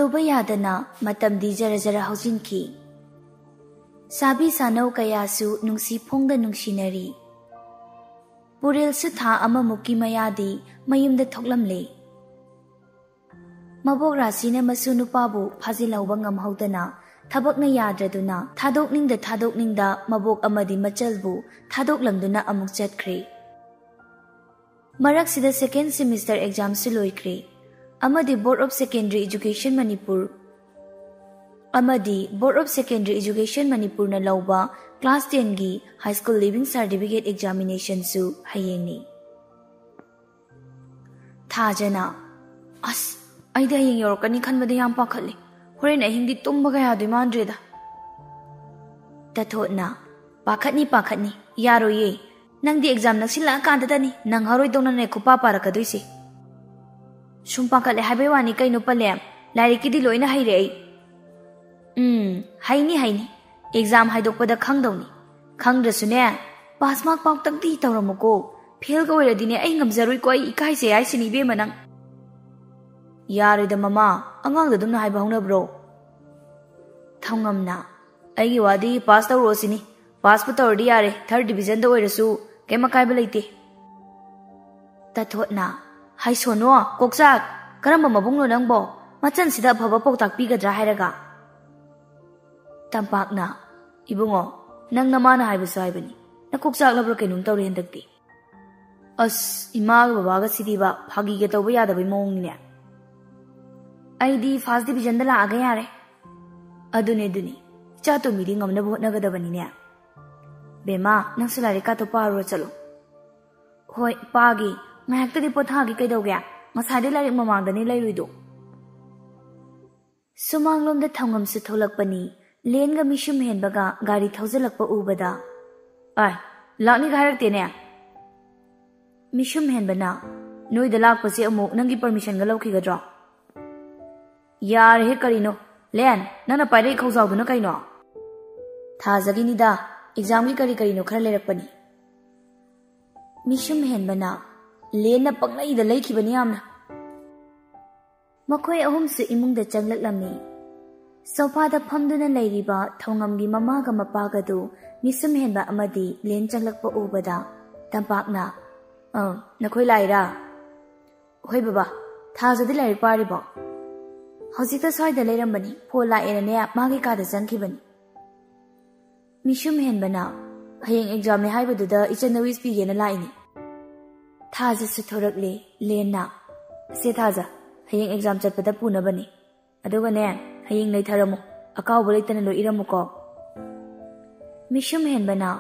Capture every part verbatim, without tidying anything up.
ꯇꯧꯕ ꯌꯥꯗꯅ ꯃꯇꯝꯗꯤ ꯖꯔ ꯖꯔ ꯍꯧꯖꯤꯟꯈꯤ꯫ ꯁꯥꯕꯤ ꯁꯥꯅꯧ ꯀꯌꯥꯁꯨ ꯅꯨꯡꯁꯤ ꯐꯣꯡꯗ ꯅꯨꯡꯁꯤꯅꯔꯤ꯫ ꯄꯨꯔꯦꯜꯁꯨ ꯊꯥ ꯑꯃꯃꯨꯛꯀꯤ ꯃꯌꯥꯗꯤ ꯃꯌꯨꯝꯗ ꯊꯣꯛꯂꯝꯂꯦ꯫ ꯃꯕꯣꯛ ꯔꯥꯁꯤꯅ ꯃꯁꯨ ꯅꯨꯄꯥꯕꯨ ꯐꯥꯖꯤꯜꯍꯧꯕ ꯉꯝꯍꯧꯗꯅ ꯊꯕꯛꯅ ꯌꯥꯗ꯭ꯔꯗꯨꯅ ꯊꯥꯗꯣꯛꯅꯤꯡꯗ ꯊꯥꯗꯣꯛꯅꯤꯡꯗ ꯃꯕꯣꯛ ꯑꯃꯗꯤ ꯃꯆꯜꯕꯨ ꯊꯥꯗꯣꯛꯂꯝꯗꯨꯅ ꯑꯃꯨꯛ ꯆꯠꯈ꯭ꯔꯦ꯫ ꯃꯔꯛꯁꯤꯗ second semester examꯁꯨ ꯂꯣꯏꯈ꯭ꯔꯦ꯫ ꯑꯃꯗꯤ Board of Secondary Education Manipur ꯑꯃꯗꯤ Board of Secondary Education ꯃꯅꯤꯄꯨꯔꯅ ꯂꯧꯕ class tenꯒꯤ high school leaving certificate examinationꯁꯨ ꯍꯌꯦꯡꯅꯤ꯫ ꯊꯥꯖꯅ, "ꯑꯁ, ꯑꯩꯗꯤ ꯍꯌꯦꯡ ꯌꯧꯔꯛꯀꯅꯤ ꯈꯟꯕꯗ ꯌꯥꯝ ꯄꯥꯈꯠꯂꯤ꯫ ꯍꯣꯔꯦꯟ ꯑꯍꯤꯡꯗꯤ ꯇꯨꯝꯕꯒ ꯌꯥꯗꯣꯏ ꯃꯥꯟꯗ꯭ꯔꯦꯗ꯫" ꯇꯊꯣꯠꯅ, "ꯄꯥꯈꯠꯅꯤ, ꯄꯥꯈꯠꯅꯤ, ꯌꯥꯔꯣꯏꯌꯦ꯫ ꯅꯪꯗꯤ exam ꯅꯛꯁꯤꯜꯂꯛꯑꯀꯥꯟꯗꯗꯅꯤ ꯅꯪꯍꯧꯔꯣꯏꯗꯧꯅꯅꯦ ꯈꯨꯄꯥ ꯄꯥꯔꯛꯀꯗꯣꯏꯁꯦ꯫" "ꯁꯨꯝ ꯄꯥꯈꯠꯂꯦ ꯍꯥꯏꯕꯩ ꯋꯥꯅꯤ ꯀꯩꯅꯣ ꯄꯂꯦꯝ, ꯂꯥꯏꯔꯤꯛꯀꯤꯗꯤ ꯂꯣꯏꯅ ꯍꯩꯔꯦ ꯑꯩ꯫" "ꯎꯝ, ꯍꯩꯅꯤ, ꯍꯩꯅꯤ꯫ Exam ꯍꯥꯏꯗꯣꯛꯄꯗ ꯈꯪꯗꯧꯅꯤ꯫ ꯈꯪꯗ꯭ꯔꯁꯨꯅꯦ, pass mark ꯄꯥꯎꯇꯪꯗꯤ ꯇꯧꯔꯝꯃꯨꯀꯣ꯫ Failꯒ ꯑꯣꯏꯔꯗꯤꯅꯦ ꯑꯩ ꯉꯝꯖꯔꯣꯏꯀꯣ, ꯑꯩ ꯏꯀꯥꯏꯖꯩ ꯍꯥꯏꯁꯤꯅꯤ ꯏꯕꯦꯝꯃ ꯅꯪ꯫" "ꯌꯥꯔꯣꯏꯗ ꯃꯃꯥ, ꯑꯉꯥꯡꯗ ꯑꯗꯨꯝꯅ ꯍꯥꯏꯕ ꯍꯧꯅꯕ꯭ꯔꯣ?" ꯊꯧꯉꯝꯅ, "ꯑꯩꯒꯤ ꯋꯥꯗꯤ pass ꯇꯧꯔꯛꯑꯣ ꯁꯤꯅꯤ꯫ Passꯄꯨ ꯇꯧꯔꯗꯤ ꯌꯥꯔꯦ, third divisionꯗ ꯑꯣꯏꯔꯁꯨ ꯀꯩꯝ ꯑꯀꯥꯏꯕ ꯂꯩꯇꯦ꯫" ꯇꯊꯣꯠꯅ, "ꯍꯥꯏꯁꯣꯅꯣ, ꯀꯣꯛꯆꯥꯛ, ꯀꯔꯝꯕ ꯃꯕꯨꯡꯅꯣ ꯅꯪꯕꯣ? ꯃꯆꯟꯁꯤꯗ ꯑꯐꯕ ꯄꯥꯎꯇꯥꯛ ꯄꯤꯒꯗ꯭ꯔꯥ ꯍꯥꯏꯔꯒ?" ꯇꯝꯄꯥꯛꯅ, "ꯏꯕꯨꯡꯉꯣ, ꯅꯪ ꯅꯃꯥꯅ ꯍꯥꯏꯕꯁꯨ ꯍꯥꯏꯕꯅꯤ, ꯅꯀꯣꯛ ꯆꯥꯛꯂꯕ꯭ꯔꯥ ꯀꯩꯅꯣꯝ ꯇꯧꯔꯦ ꯍꯟꯗꯛꯇꯤ꯫" "ꯑꯁ, ꯏꯃꯥꯒ ꯕꯕꯥꯒ ꯁꯤꯗꯤꯕ ꯐꯥꯒꯤꯒ ꯇꯧꯕ ꯌꯥꯗꯕꯩ ꯃꯑꯣꯡꯅꯤꯅꯦ꯫" "ꯑꯩꯗꯤ first divisionꯗ ꯂꯥꯛꯑꯒ ꯌꯥꯔꯦ꯫" "ꯑꯗꯨꯅꯦ, ꯑꯗꯨꯅꯤ, ꯏꯆꯥ ꯇꯣꯝꯕꯤꯗꯤ ꯉꯝꯅꯕ ꯍꯣꯠꯅꯒꯗꯕꯅꯤꯅꯦ꯫ ꯕꯦꯝꯃ, ꯅꯪꯁꯨ ꯂꯥꯏꯔꯤꯛꯀꯥꯇꯣ ꯄꯥꯔꯨꯔꯣ ꯆꯠꯂꯣ꯫" "ꯍꯣꯏ, ꯄꯥꯒꯦ꯫ ꯉꯥꯏꯍꯥꯛꯇꯗꯤ ꯄꯣꯊꯥꯒꯦ ꯀꯩꯗꯧꯒꯦ? ꯉꯁꯥꯏꯗꯩ ꯂꯥꯏꯔꯤꯛ ꯃꯃꯥꯡꯗꯅꯦ ꯂꯩꯔꯨꯏꯗꯣ꯫" ꯁꯨꯃꯥꯡꯂꯣꯝꯗ ꯊꯧꯉꯝꯁꯨ ꯊꯣꯛꯂꯛꯄꯅꯤ꯫ ꯂꯦꯟꯒ ꯃꯤꯁꯨꯝ ꯍꯦꯟꯕꯒ ꯒꯥꯔꯤ ꯊꯧꯖꯤꯜꯂꯛꯄ ꯎꯕꯗ, "ꯑꯥꯏ, ꯂꯥꯛꯅꯤꯒ ꯍꯥꯏꯔꯛꯇꯦꯅꯦ꯫" ꯃꯤꯁꯨꯝ ꯍꯦꯟꯕꯅ, "ꯅꯣꯏꯗ ꯂꯥꯛꯄꯁꯦ ꯑꯃꯨꯛ ꯅꯪꯒꯤ permissionꯒ ꯂꯧꯈꯤꯒꯗ꯭ꯔꯣ?" "ꯌꯥꯔꯦꯍꯦ, ꯀꯔꯤꯅꯣ? ꯂꯦꯟ, ꯅꯪꯅ ꯄꯥꯏꯔꯛꯏ ꯈꯧꯖꯥꯎꯗꯨꯅ ꯀꯩꯅꯣ?" "ꯊꯥꯖꯒꯤꯅꯤꯗ, examꯒꯤ ꯀꯔꯤ ꯀꯔꯤꯅꯣ ꯈꯔ ꯂꯩꯔꯛꯄꯅꯤ꯫" ꯃꯤꯁꯨꯝ ꯍꯦꯟꯕꯅ, "ꯂꯦꯟꯅ ꯄꯪꯂꯩꯗ ꯂꯩꯈꯤꯕꯅꯤ ꯌꯥꯝꯅ꯫" ꯃꯈꯣꯏ ꯑꯍꯨꯝꯁꯨ ꯏꯃꯨꯡꯗ ꯆꯪꯂꯛꯂꯝꯃꯤ꯫ ꯁꯣꯐꯥꯗ ꯐꯝꯗꯨꯅ ꯂꯩꯔꯤꯕ ꯊꯧꯉꯝꯒꯤ ꯃꯃꯥꯒ ꯃꯄꯥꯒꯗꯨ ꯃꯤꯁꯨꯝ ꯍꯦꯟꯕ ꯑꯃꯗꯤ ꯂꯦꯟ ꯆꯪꯂꯛꯄ ꯎꯕꯗ ꯇꯝꯄꯥꯛꯅ, "ꯑ, ꯅꯈꯣꯏ ꯂꯥꯛꯏꯔꯥ? ꯍꯣꯏ ꯕꯕꯥ, ꯊꯥꯖꯗꯤ ꯂꯥꯏꯔꯤꯛ ꯄꯥꯔꯤꯕꯣ?" "ꯍꯧꯖꯤꯛꯇ ꯁ꯭ꯋꯥꯏꯗ ꯂꯩꯔꯝꯕꯅꯤ, ꯐꯣꯟ ꯂꯥꯛꯑꯦꯅꯅꯦ ꯃꯥꯒꯤ ꯀꯥꯗ ꯆꯪꯈꯤꯕꯅꯤ꯫" ꯃꯤꯁꯨꯝ ꯍꯦꯟꯕꯅ, "ꯍꯌꯦꯡ ꯑꯦꯛꯖꯥꯝꯅꯦ ꯍꯥꯏꯕꯗꯨꯗ ꯏꯆꯟꯗ ꯋꯤꯁ ꯄꯤꯒꯦꯅ ꯂꯥꯛꯏꯅꯤ꯫" ꯊꯥꯖꯁꯨ ꯊꯣꯔꯛꯂꯦ꯫ ꯂꯦꯟꯅ, "ꯁꯦ ꯊꯥꯖ, ꯍꯌꯦꯡ ꯑꯦꯛꯖꯥꯝ ꯆꯠꯄꯗ ꯄꯨꯅꯕꯅꯤ꯫ ꯑꯗꯨꯒꯅꯦ, ꯍꯌꯦꯡ ꯂꯩꯊꯔꯝꯃꯨ, ꯑꯀꯥꯎꯕ ꯂꯩꯇꯅ ꯂꯣꯏ ꯏꯔꯝꯃꯨꯀꯣ꯫" ꯃꯤꯁꯨꯝ ꯍꯦꯟꯕꯅ,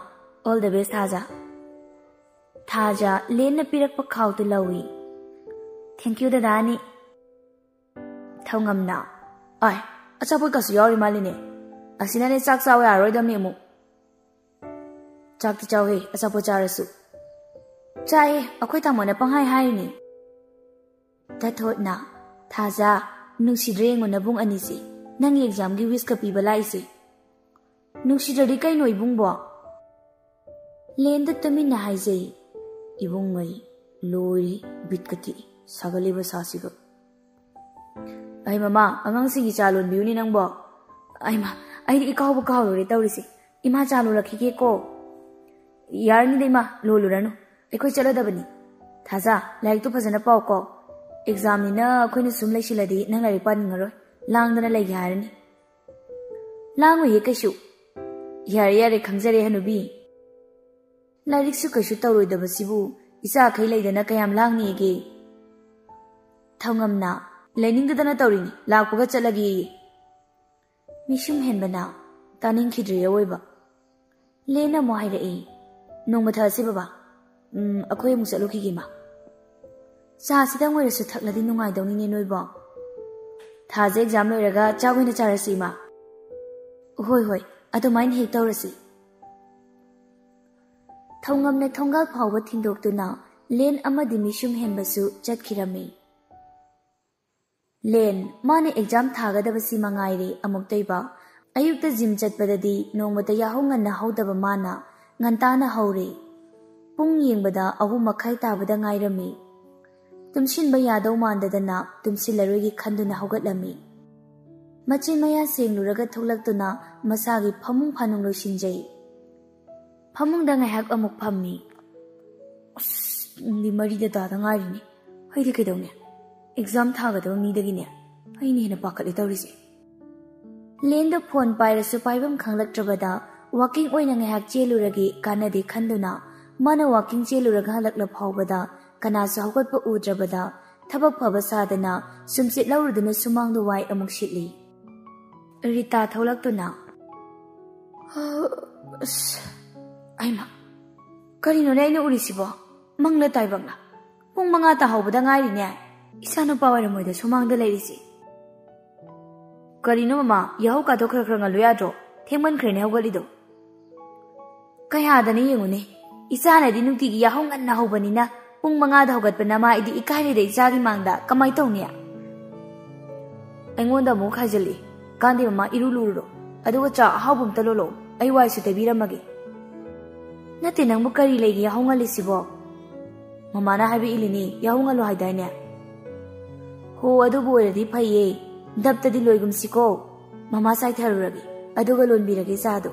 "All the best ꯊꯥꯖ꯫" ꯊꯥꯖ ꯂꯦꯟꯅ ꯄꯤꯔꯛꯄ ꯈꯥꯎꯗꯨ ꯂꯧꯏ꯫ "Thank you ꯗꯗꯥ ꯑꯅꯤ꯫" ꯊꯧꯉꯝꯅ, "ꯑꯥꯏ, ꯑꯆꯥꯄꯣꯠꯀꯁꯨ ꯌꯥꯎꯔꯤ ꯃꯥꯜꯂꯤꯅꯦ꯫ ꯑꯁꯤꯅꯅꯦ ꯆꯥꯛ ꯆꯥꯎ ꯌꯥꯔꯔꯣꯏꯗꯕꯅꯤ ꯑꯃꯨꯛ꯫" "ꯆꯥꯛꯇꯤ ꯆꯥꯎꯍꯦ, ꯑꯆꯥꯄꯣꯠ ꯆꯥꯔꯁꯨ꯫" "ꯆꯥꯏꯌꯦ, ꯑꯩꯈꯣꯏ ꯇꯥꯃꯣꯅ ꯄꯪꯍꯥꯏ ꯍꯥꯏꯔꯤꯅꯤ꯫" ꯇꯊꯣꯠꯅ, "ꯊꯥꯖ, ꯅꯨꯡꯁꯤꯗ꯭ꯔꯦ ꯌꯦꯡꯉꯨ ꯅꯕꯨꯡ ꯑꯅꯤꯁꯦ, ꯅꯪꯒꯤ ꯑꯦꯛꯖꯥꯝꯒꯤ ꯋꯤꯁꯀ ꯄꯤꯕ ꯂꯥꯛꯏꯁꯦ꯫ ꯅꯨꯡꯁꯤꯗ꯭ꯔꯗꯤ ꯀꯩꯅꯣ ꯏꯕꯨꯡꯕꯣ?" ꯂꯦꯟꯗ ꯇꯨꯃꯤꯟꯅ ꯍꯥꯏꯖꯩ, "ꯏꯕꯨꯡꯉꯩ, ꯂꯣꯏꯔꯦ, ꯕꯤꯠꯀ ꯇꯦꯛꯏ, ꯁꯥꯒꯠꯂꯤꯕ ꯁꯥꯁꯤꯒ꯫" "ꯑꯩ ꯃꯃꯥ, ꯑꯉꯥꯡꯁꯤꯡꯒꯤ ꯆꯥ ꯂꯣꯟꯕꯤꯌꯨꯅꯦ ꯅꯪꯕꯣ꯫ ꯑꯩꯃ, ꯑꯩꯗꯤ ꯏꯀꯥꯎꯕ ꯀꯥꯎꯔꯨꯔꯦ ꯇꯧꯔꯤꯁꯦ꯫ ꯏꯃꯥ ꯆꯥ ꯂꯣꯜꯂꯛꯈꯤꯒꯦꯀꯣ꯫" "ꯌꯥꯔꯅꯤꯗ ꯏꯃꯥ, ꯂꯣꯜꯂꯨꯔꯅꯨ, ꯑꯩꯈꯣꯏ ꯆꯠꯂꯗꯕꯅꯤ꯫ ꯊꯥꯖ, ꯂꯥꯏꯔꯤꯛꯇꯨ ꯐꯖꯅ ꯄꯥꯎꯀꯣ꯫ ꯑꯦꯛꯖꯥꯝꯅꯤꯅ ꯑꯩꯈꯣꯏꯅ ꯁꯨꯝ ꯂꯩꯁꯤꯜꯂꯗꯤ ꯅꯪ ꯂꯥꯏꯔꯤꯛ ꯄꯥꯅꯤꯡꯉꯔꯣꯏ, ꯂꯥꯡꯗꯅ ꯂꯩꯒꯦ ꯍꯥꯏꯔꯅꯤ꯫" "ꯂꯥꯡꯉꯣꯏꯌꯦ ꯀꯩꯁꯨ꯫" "ꯌꯥꯔꯦ ꯌꯥꯔꯦ, ꯈꯪꯖꯔꯦ ꯍꯅꯨꯕꯤ꯫ ꯂꯥꯏꯔꯤꯛꯁꯨ ꯀꯩꯁꯨ ꯇꯧꯔꯣꯏꯗꯕꯁꯤꯕꯨ ꯏꯆꯥꯈꯩ ꯂꯩꯗꯅ ꯀꯌꯥꯝ ꯂꯥꯡꯅꯤꯒꯦ?" ꯊꯧꯉꯝꯅ, "ꯂꯩꯅꯤꯡꯗꯗꯅ ꯇꯧꯔꯤꯅꯤ, ꯂꯥꯛꯄꯒ ꯆꯠꯂꯒꯦꯌꯦ꯫" ꯃꯤꯁꯨꯝ ꯍꯦꯟꯕꯅ, "ꯇꯥꯅꯤꯡꯈꯤꯗ꯭ꯔꯦ ꯑꯋꯣꯏꯕ꯫" ꯂꯦꯟꯅ ꯑꯃꯨꯛ ꯍꯥꯏꯔꯛꯏ, "ꯅꯣꯡꯃ ꯊꯛꯑꯁꯤ ꯕꯕꯥ꯫ ꯎꯝ, ꯑꯩꯈꯣꯏ ꯑꯃꯨꯛ ꯆꯠꯂꯨꯈꯤꯒꯦ ꯏꯃꯥ꯫ ꯆꯥꯁꯤꯗꯪ ꯑꯣꯏꯔꯁꯨ ꯊꯛꯂꯗꯤ ꯅꯨꯡꯉꯥꯏꯗꯧꯅꯤꯅꯦ ꯅꯣꯏꯕꯣ꯫ ꯊꯥꯖ ꯑꯦꯛꯖꯥꯝ ꯂꯣꯏꯔꯒ ꯆꯥꯛ ꯑꯣꯏꯅ ꯆꯥꯔꯁꯤ ꯏꯃꯥ꯫" "ꯍꯣꯏ ꯍꯣꯏ, ꯑꯗꯨꯃꯥꯏꯅ ꯍꯦꯛ ꯇꯧꯔꯁꯤ꯫" ꯊꯧꯉꯝꯅ ꯊꯣꯡꯒꯥꯜ ꯐꯥꯎꯕ ꯊꯤꯟꯗꯣꯛꯇꯨꯅ ꯂꯦꯟ ꯑꯃꯗꯤ ꯃꯤꯁꯨꯝ ꯍꯦꯟꯕꯁꯨ ꯆꯠꯈꯤꯔꯝꯃꯤ꯫ ꯂꯦꯟ, ꯃꯥꯅ ꯑꯦꯛꯖꯥꯝ ꯊꯥꯒꯗꯕꯁꯤ ꯃꯉꯥꯏꯔꯦ ꯑꯃꯨꯛꯇꯣꯏꯕ꯫ ꯑꯌꯨꯛꯇ ꯖꯤꯝ ꯆꯠꯄꯗꯗꯤ ꯅꯣꯡꯃꯇ ꯌꯥꯍꯧ ꯉꯟꯅ ꯍꯧꯗꯕ ꯃꯥꯅ ꯉꯟꯇꯥꯅ ꯍꯧꯔꯦ꯫ ꯄꯨꯡ ꯌꯦꯡꯕꯗ ꯑꯍꯨꯝ ꯃꯈꯥꯏ ꯇꯥꯕꯗ ꯉꯥꯏꯔꯝꯃꯤ꯫ ꯇꯨꯝꯁꯤꯟꯕ ꯌꯥꯗꯧ ꯃꯥꯟꯗꯗꯅ ꯇꯨꯝꯁꯤꯜꯂꯔꯣꯏꯒꯦ ꯈꯟꯗꯨꯅ ꯍꯧꯒꯠꯂꯝꯃꯤ꯫ ꯃꯆꯤꯟ ꯃꯌꯥ ꯁꯦꯡꯂꯨꯔꯒ ꯊꯣꯛꯂꯛꯇꯨꯅ ꯃꯁꯥꯒꯤ ꯐꯃꯨꯡ ꯐꯥꯅꯨꯡ ꯂꯣꯏꯁꯤꯟꯖꯩ꯫ ꯐꯃꯨꯡꯗ ꯉꯥꯏꯍꯥꯛ ꯑꯃꯨꯛ ꯐꯝꯃꯤ꯫ ꯑꯁ, ꯄꯨꯡꯗꯤ ꯃꯔꯤꯗ ꯇꯥꯗ ꯉꯥꯏꯔꯤꯅꯦ꯫ ꯑꯩꯗꯤ ꯀꯩꯗꯧꯅꯤ? ꯑꯦꯛꯖꯥꯝ ꯊꯥꯒꯗꯕ ꯃꯤꯗꯒꯤꯅꯦ ꯑꯩꯅ ꯍꯦꯟꯅ ꯄꯥꯈꯠꯂꯦ ꯇꯧꯔꯤꯁꯦ꯫ ꯂꯦꯟꯗꯣ ꯐꯣꯟ ꯄꯥꯏꯔꯁꯨ ꯄꯥꯏꯐꯝ ꯈꯪꯂꯛꯇ꯭ꯔꯕꯗ ꯋꯥꯀꯤꯡ ꯑꯣꯏꯅ ꯉꯥꯏꯍꯥꯛ ꯆꯦꯜꯂꯨꯔꯒꯦ ꯀꯥꯟꯅꯗꯦ ꯈꯟꯗꯨꯅ ꯃꯥꯅ ꯋꯥꯀꯤꯡ ꯆꯦꯜꯂꯨꯔꯒ ꯍꯜꯂꯛꯂ ꯐꯥꯎꯕꯗ ꯀꯅꯥꯁꯨ ꯍꯧꯒꯠꯄ ꯎꯗ꯭ꯔꯕꯗ ꯊꯕꯛ ꯐꯕ ꯁꯥꯗꯅ ꯁꯨꯝꯆꯤꯠ ꯂꯧꯔꯨꯗꯨꯅ ꯁꯨꯃꯥꯡꯗ ꯋꯥꯏ ꯑꯃꯨꯛ ꯁꯤꯠꯂꯤ꯫ ꯔꯤꯇꯥ ꯊꯣꯛꯂꯛꯇꯨꯅ, "ꯑꯁ, ꯑꯩꯃ, ꯀꯔꯤꯅꯣꯅꯦ ꯑꯩꯅ ꯎꯔꯤꯁꯤꯕꯣ? ꯃꯪꯂ ꯇꯥꯏꯕꯪꯂ? ꯄꯨꯡ ꯃꯉꯥ ꯇꯥꯍꯧꯕꯗ ꯉꯥꯏꯔꯤꯅꯦ꯫ ꯏꯆꯥꯅꯨꯄꯥ ꯑꯣꯏꯔꯝꯃꯣꯏꯗ ꯁꯨꯃꯥꯡꯗ ꯂꯩꯔꯤꯁꯤ꯫ ꯀꯔꯤꯅꯣ ꯃꯃꯥ, ꯌꯥꯍꯧ ꯀꯥꯗꯣ ꯈꯔ ꯈꯔ ꯉꯜꯂꯨ ꯌꯥꯗ꯭ꯔꯣ? ꯊꯦꯡꯃꯟꯈ꯭ꯔꯦꯅꯦ ꯍꯧꯒꯠꯂꯤꯗꯣ꯫" "ꯀꯌꯥꯗꯅ ꯌꯦꯡꯉꯨꯅꯦ, ꯏꯆꯥꯅꯗꯤ ꯅꯨꯡꯇꯤꯒꯤ ꯌꯥꯍꯧ ꯉꯟꯅ ꯍꯧꯕꯅꯤꯅ ꯄꯨꯡ ꯃꯉꯥꯗ ꯍꯧꯒꯠꯄ ꯅꯃꯥ ꯑꯩꯗꯤ ꯏꯀꯥꯏꯔꯦꯗ ꯏꯆꯥꯒꯤ ꯃꯥꯡꯗ꯫ ꯀꯃꯥꯏ ꯇꯧꯅꯤ?" ꯑꯩꯉꯣꯟꯗ ꯑꯃꯨꯛ ꯈꯥꯏꯖꯜꯂꯤ꯫ "ꯀꯥꯟꯗꯦ ꯃꯃꯥ, ꯏꯔꯨ ꯂꯨꯔꯨꯔꯣ꯫ ꯑꯗꯨꯒ ꯆꯥ ꯑꯍꯥꯎꯕ ꯑꯝꯇ ꯂꯣꯜꯂꯛꯑꯣ꯫ ꯑꯩ ꯋꯥꯏꯁꯨ ꯇꯩꯕꯤꯔꯝꯃꯒꯦ꯫" "ꯅꯠꯇꯦ, ꯅꯪꯕꯨ ꯀꯔꯤ ꯂꯩꯒꯦ ꯌꯥꯍꯧ ꯉꯜꯂꯤꯁꯤꯕꯣ? ꯃꯃꯥꯅ ꯍꯥꯏꯕ ꯏꯜꯂꯤꯅꯦ, ꯌꯥꯍꯧ ꯉꯜꯂꯨ ꯍꯥꯏꯗꯥꯏꯅꯦ?" "ꯍꯣ, ꯑꯗꯨꯕꯨ ꯑꯣꯏꯔꯗꯤ ꯐꯩꯌꯦ꯫ ꯗꯞꯇꯗꯤ ꯂꯣꯏꯒꯨꯝꯁꯤꯀꯣ꯫ ꯃꯃꯥ ꯆꯥꯏꯊꯔꯨꯔꯒꯦ, ꯑꯗꯨꯒ ꯂꯣꯟꯕꯤꯔꯒꯦ ꯆꯥꯗꯣ꯫"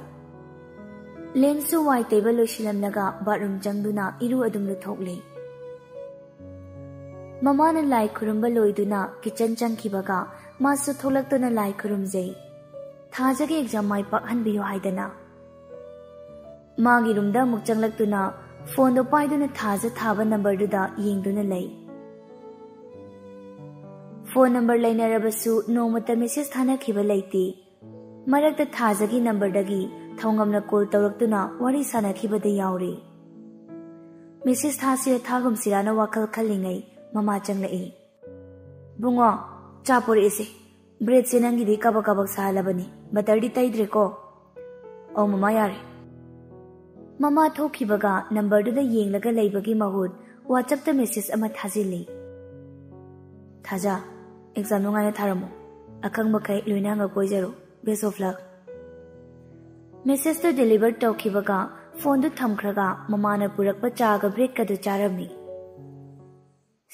ꯂꯦꯟꯁꯨ ꯋꯥꯏ ꯇꯩꯕ ꯂꯣꯏꯁꯤꯜꯂꯝꯂꯒ ꯕꯥꯠꯔꯨꯝ ꯆꯪꯗꯨꯅ ꯏꯔꯨ ꯑꯗꯨꯝ ꯂꯨꯊꯣꯛꯂꯦ꯫ ꯃꯃꯥꯅ ꯂꯥꯏ ꯈꯨꯔꯨꯝꯕ ꯂꯣꯏꯗꯨꯅ ꯀꯤꯆꯟ ꯆꯪꯈꯤꯕꯒ ꯃꯥꯁꯨ ꯊꯣꯛꯂꯛꯇꯨꯅ ꯂꯥꯏ ꯈꯨꯔꯨꯝꯖꯩ꯫ ꯊꯥꯖꯒꯤ ꯑꯦꯛꯖꯥꯝ ꯃꯥꯏ ꯄꯥꯛꯍꯟꯕꯤꯌꯨ ꯍꯥꯏꯗꯅ꯫ ꯃꯥꯒꯤ ꯔꯨꯝꯗ ꯑꯃꯨꯛ ꯆꯪꯂꯛꯇꯨꯅ ꯐꯣꯟꯗꯣ ꯄꯥꯏꯗꯨꯅ ꯊꯥꯖ ꯊꯥꯕ ꯅꯝꯕꯔꯗꯨꯗ ꯌꯦꯡꯗꯨꯅ ꯂꯩ꯫ ꯐꯣꯟ ꯅꯝꯕꯔ ꯂꯩꯅꯔꯕꯁꯨ ꯅꯣꯡꯃꯇ ꯃꯦꯁꯦꯖ ꯊꯥꯅꯈꯤꯕ ꯂꯩꯇꯦ꯫ ꯃꯔꯛꯇ ꯊꯥꯖꯒꯤ ꯅꯝꯕꯔꯗꯒꯤ ꯊꯧꯉꯝꯅ ꯀꯣꯜ ꯇꯧꯔꯛꯇꯨꯅ ꯋꯥꯔꯤ ꯁꯥꯅꯈꯤꯕꯗ ꯌꯥꯎꯔꯦ꯫ ꯃꯦꯁꯦꯖ ꯊꯥꯁꯤꯔ ꯊꯥꯒꯨꯝꯁꯤꯔꯥꯅ ꯋꯥꯈꯜ ꯈꯜꯂꯤꯉꯩ ꯃꯃꯥ ꯆꯪꯂꯛꯏ꯫ "ꯕꯨꯡꯉꯣ, ꯆꯥ ꯄꯨꯔꯛꯏꯁꯦ꯫ ꯕ꯭ꯔꯦꯗꯁꯦ ꯅꯪꯒꯤꯗꯤ ꯀꯕꯛ ꯀꯕꯛ ꯁꯥꯍꯜꯂꯕꯅꯤ꯫ ꯕꯇꯔꯗꯤ ꯇꯩꯗ꯭ꯔꯦꯀꯣ?" "ꯑꯧ ꯃꯃꯥ, ꯌꯥꯔꯦ꯫" ꯃꯃꯥ ꯊꯣꯛꯈꯤꯕꯒ ꯅꯝꯕꯔꯗꯨꯗ ꯌꯦꯡꯂꯒ ꯂꯩꯕꯒꯤ ꯃꯍꯨꯠ WhatsAppꯇ ꯃꯦꯁꯦꯖ ꯑꯃ ꯊꯥꯖꯤꯜꯂꯤ꯫ "ꯊꯥꯖ, ꯑꯦꯛꯖꯥꯝ ꯅꯨꯡꯉꯥꯏꯅ ꯊꯥꯔꯝꯃꯨ꯫ ꯑꯈꯪꯕꯈꯩ ꯂꯣꯏꯅ ꯍꯪꯉ ꯀꯣꯏꯖꯔꯨ꯫ Best of luck꯫" ꯃꯦꯁꯦꯖꯇꯨ ꯗꯤꯂꯤꯚꯔ ꯇꯧꯈꯤꯕꯒ ꯐꯣꯟꯗꯨ ꯊꯝꯈ꯭ꯔꯒ ꯃꯃꯥꯅ ꯄꯨꯔꯛꯄ ꯆꯥꯒ ꯕ꯭ꯔꯦꯗꯀꯗꯨ ꯆꯥꯔꯝꯃꯤ꯫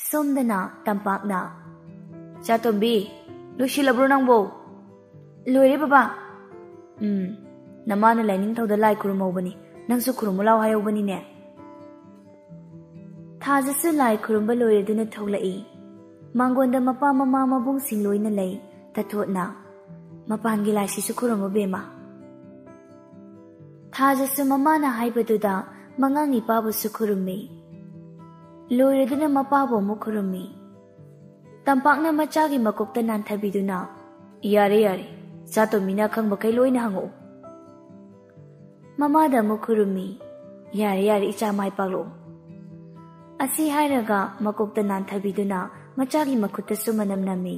ꯁꯣꯝꯗꯅ ꯇꯝꯄꯥꯛꯅ, "ꯆꯥꯇꯣꯝꯕꯤ, ꯂꯣꯏꯁꯤꯜꯂꯕ꯭ꯔꯣ ꯅꯪꯕꯣ?" "ꯂꯣꯏꯔꯦ ꯕꯕꯥ꯫" "ꯎꯝ, ꯅꯃꯥꯅ ꯂꯥꯏꯅꯤꯡꯊꯧꯗ ꯂꯥꯏ ꯈꯨꯔꯨꯝꯍꯧꯕꯅꯤ, ꯅꯪꯁꯨ ꯈꯨꯔꯨꯝꯃꯨ ꯂꯥꯎ ꯍꯥꯏꯍꯧꯕꯅꯤꯅꯦ꯫" ꯊꯥꯖꯁꯨ ꯂꯥꯏ ꯈꯨꯔꯨꯝꯕ ꯂꯣꯏꯔꯗꯨꯅ ꯊꯣꯛꯂꯛꯏ꯫ ꯃꯥꯡꯒꯣꯟꯗ ꯃꯄꯥ ꯃꯃꯥ ꯃꯕꯨꯡꯁꯤꯡ ꯂꯣꯏꯅ ꯂꯩ꯫ ꯇꯊꯣꯠꯅ ꯃꯄꯥꯟꯒꯤ ꯂꯥꯏꯁꯤꯁꯨ ꯈꯨꯔꯨꯝꯃꯨ ꯕꯦꯝꯃ꯫ ꯊꯥꯖꯁꯨ ꯃꯃꯥꯅ ꯍꯥꯏꯕꯗꯨꯗ ꯃꯉꯥꯡ ꯏꯄꯥꯕꯨꯁꯨ ꯈꯨꯔꯨꯝꯃꯤ꯫ ꯂꯣꯏꯔꯗꯨꯅ ꯃꯄꯥꯕꯨ ꯑꯃꯨꯛ ꯈꯨꯔꯨꯝꯃꯤ꯫ ꯇꯝꯄꯥꯛꯅ ꯃꯆꯥꯒꯤ ꯃꯀꯣꯛꯇ ꯅꯥꯟꯊꯕꯤꯗꯨꯅ, "ꯌꯥꯔꯦ, ꯌꯥꯔꯦ, ꯆꯥꯇꯣꯝꯕꯤꯅ ꯑꯈꯪꯕꯈꯩ ꯂꯣꯏꯅ ꯍꯪꯉꯛꯎ꯫" ꯃꯃꯥꯗ ꯑꯃꯨꯛ ꯈꯨꯔꯨꯝꯃꯤ꯫ "ꯌꯥꯔꯦ, ꯌꯥꯔꯦ, ꯏꯆꯥ, ꯃꯥꯏ ꯄꯥꯛꯂꯛꯑꯣ꯫" ꯑꯁꯤ ꯍꯥꯏꯔꯒ ꯃꯀꯣꯛꯇ ꯅꯥꯟꯊꯕꯤꯗꯨꯅ ꯃꯆꯥꯒꯤ ꯃꯈꯨꯠꯇꯁꯨ ꯃꯅꯝ ꯅꯝꯃꯤ꯫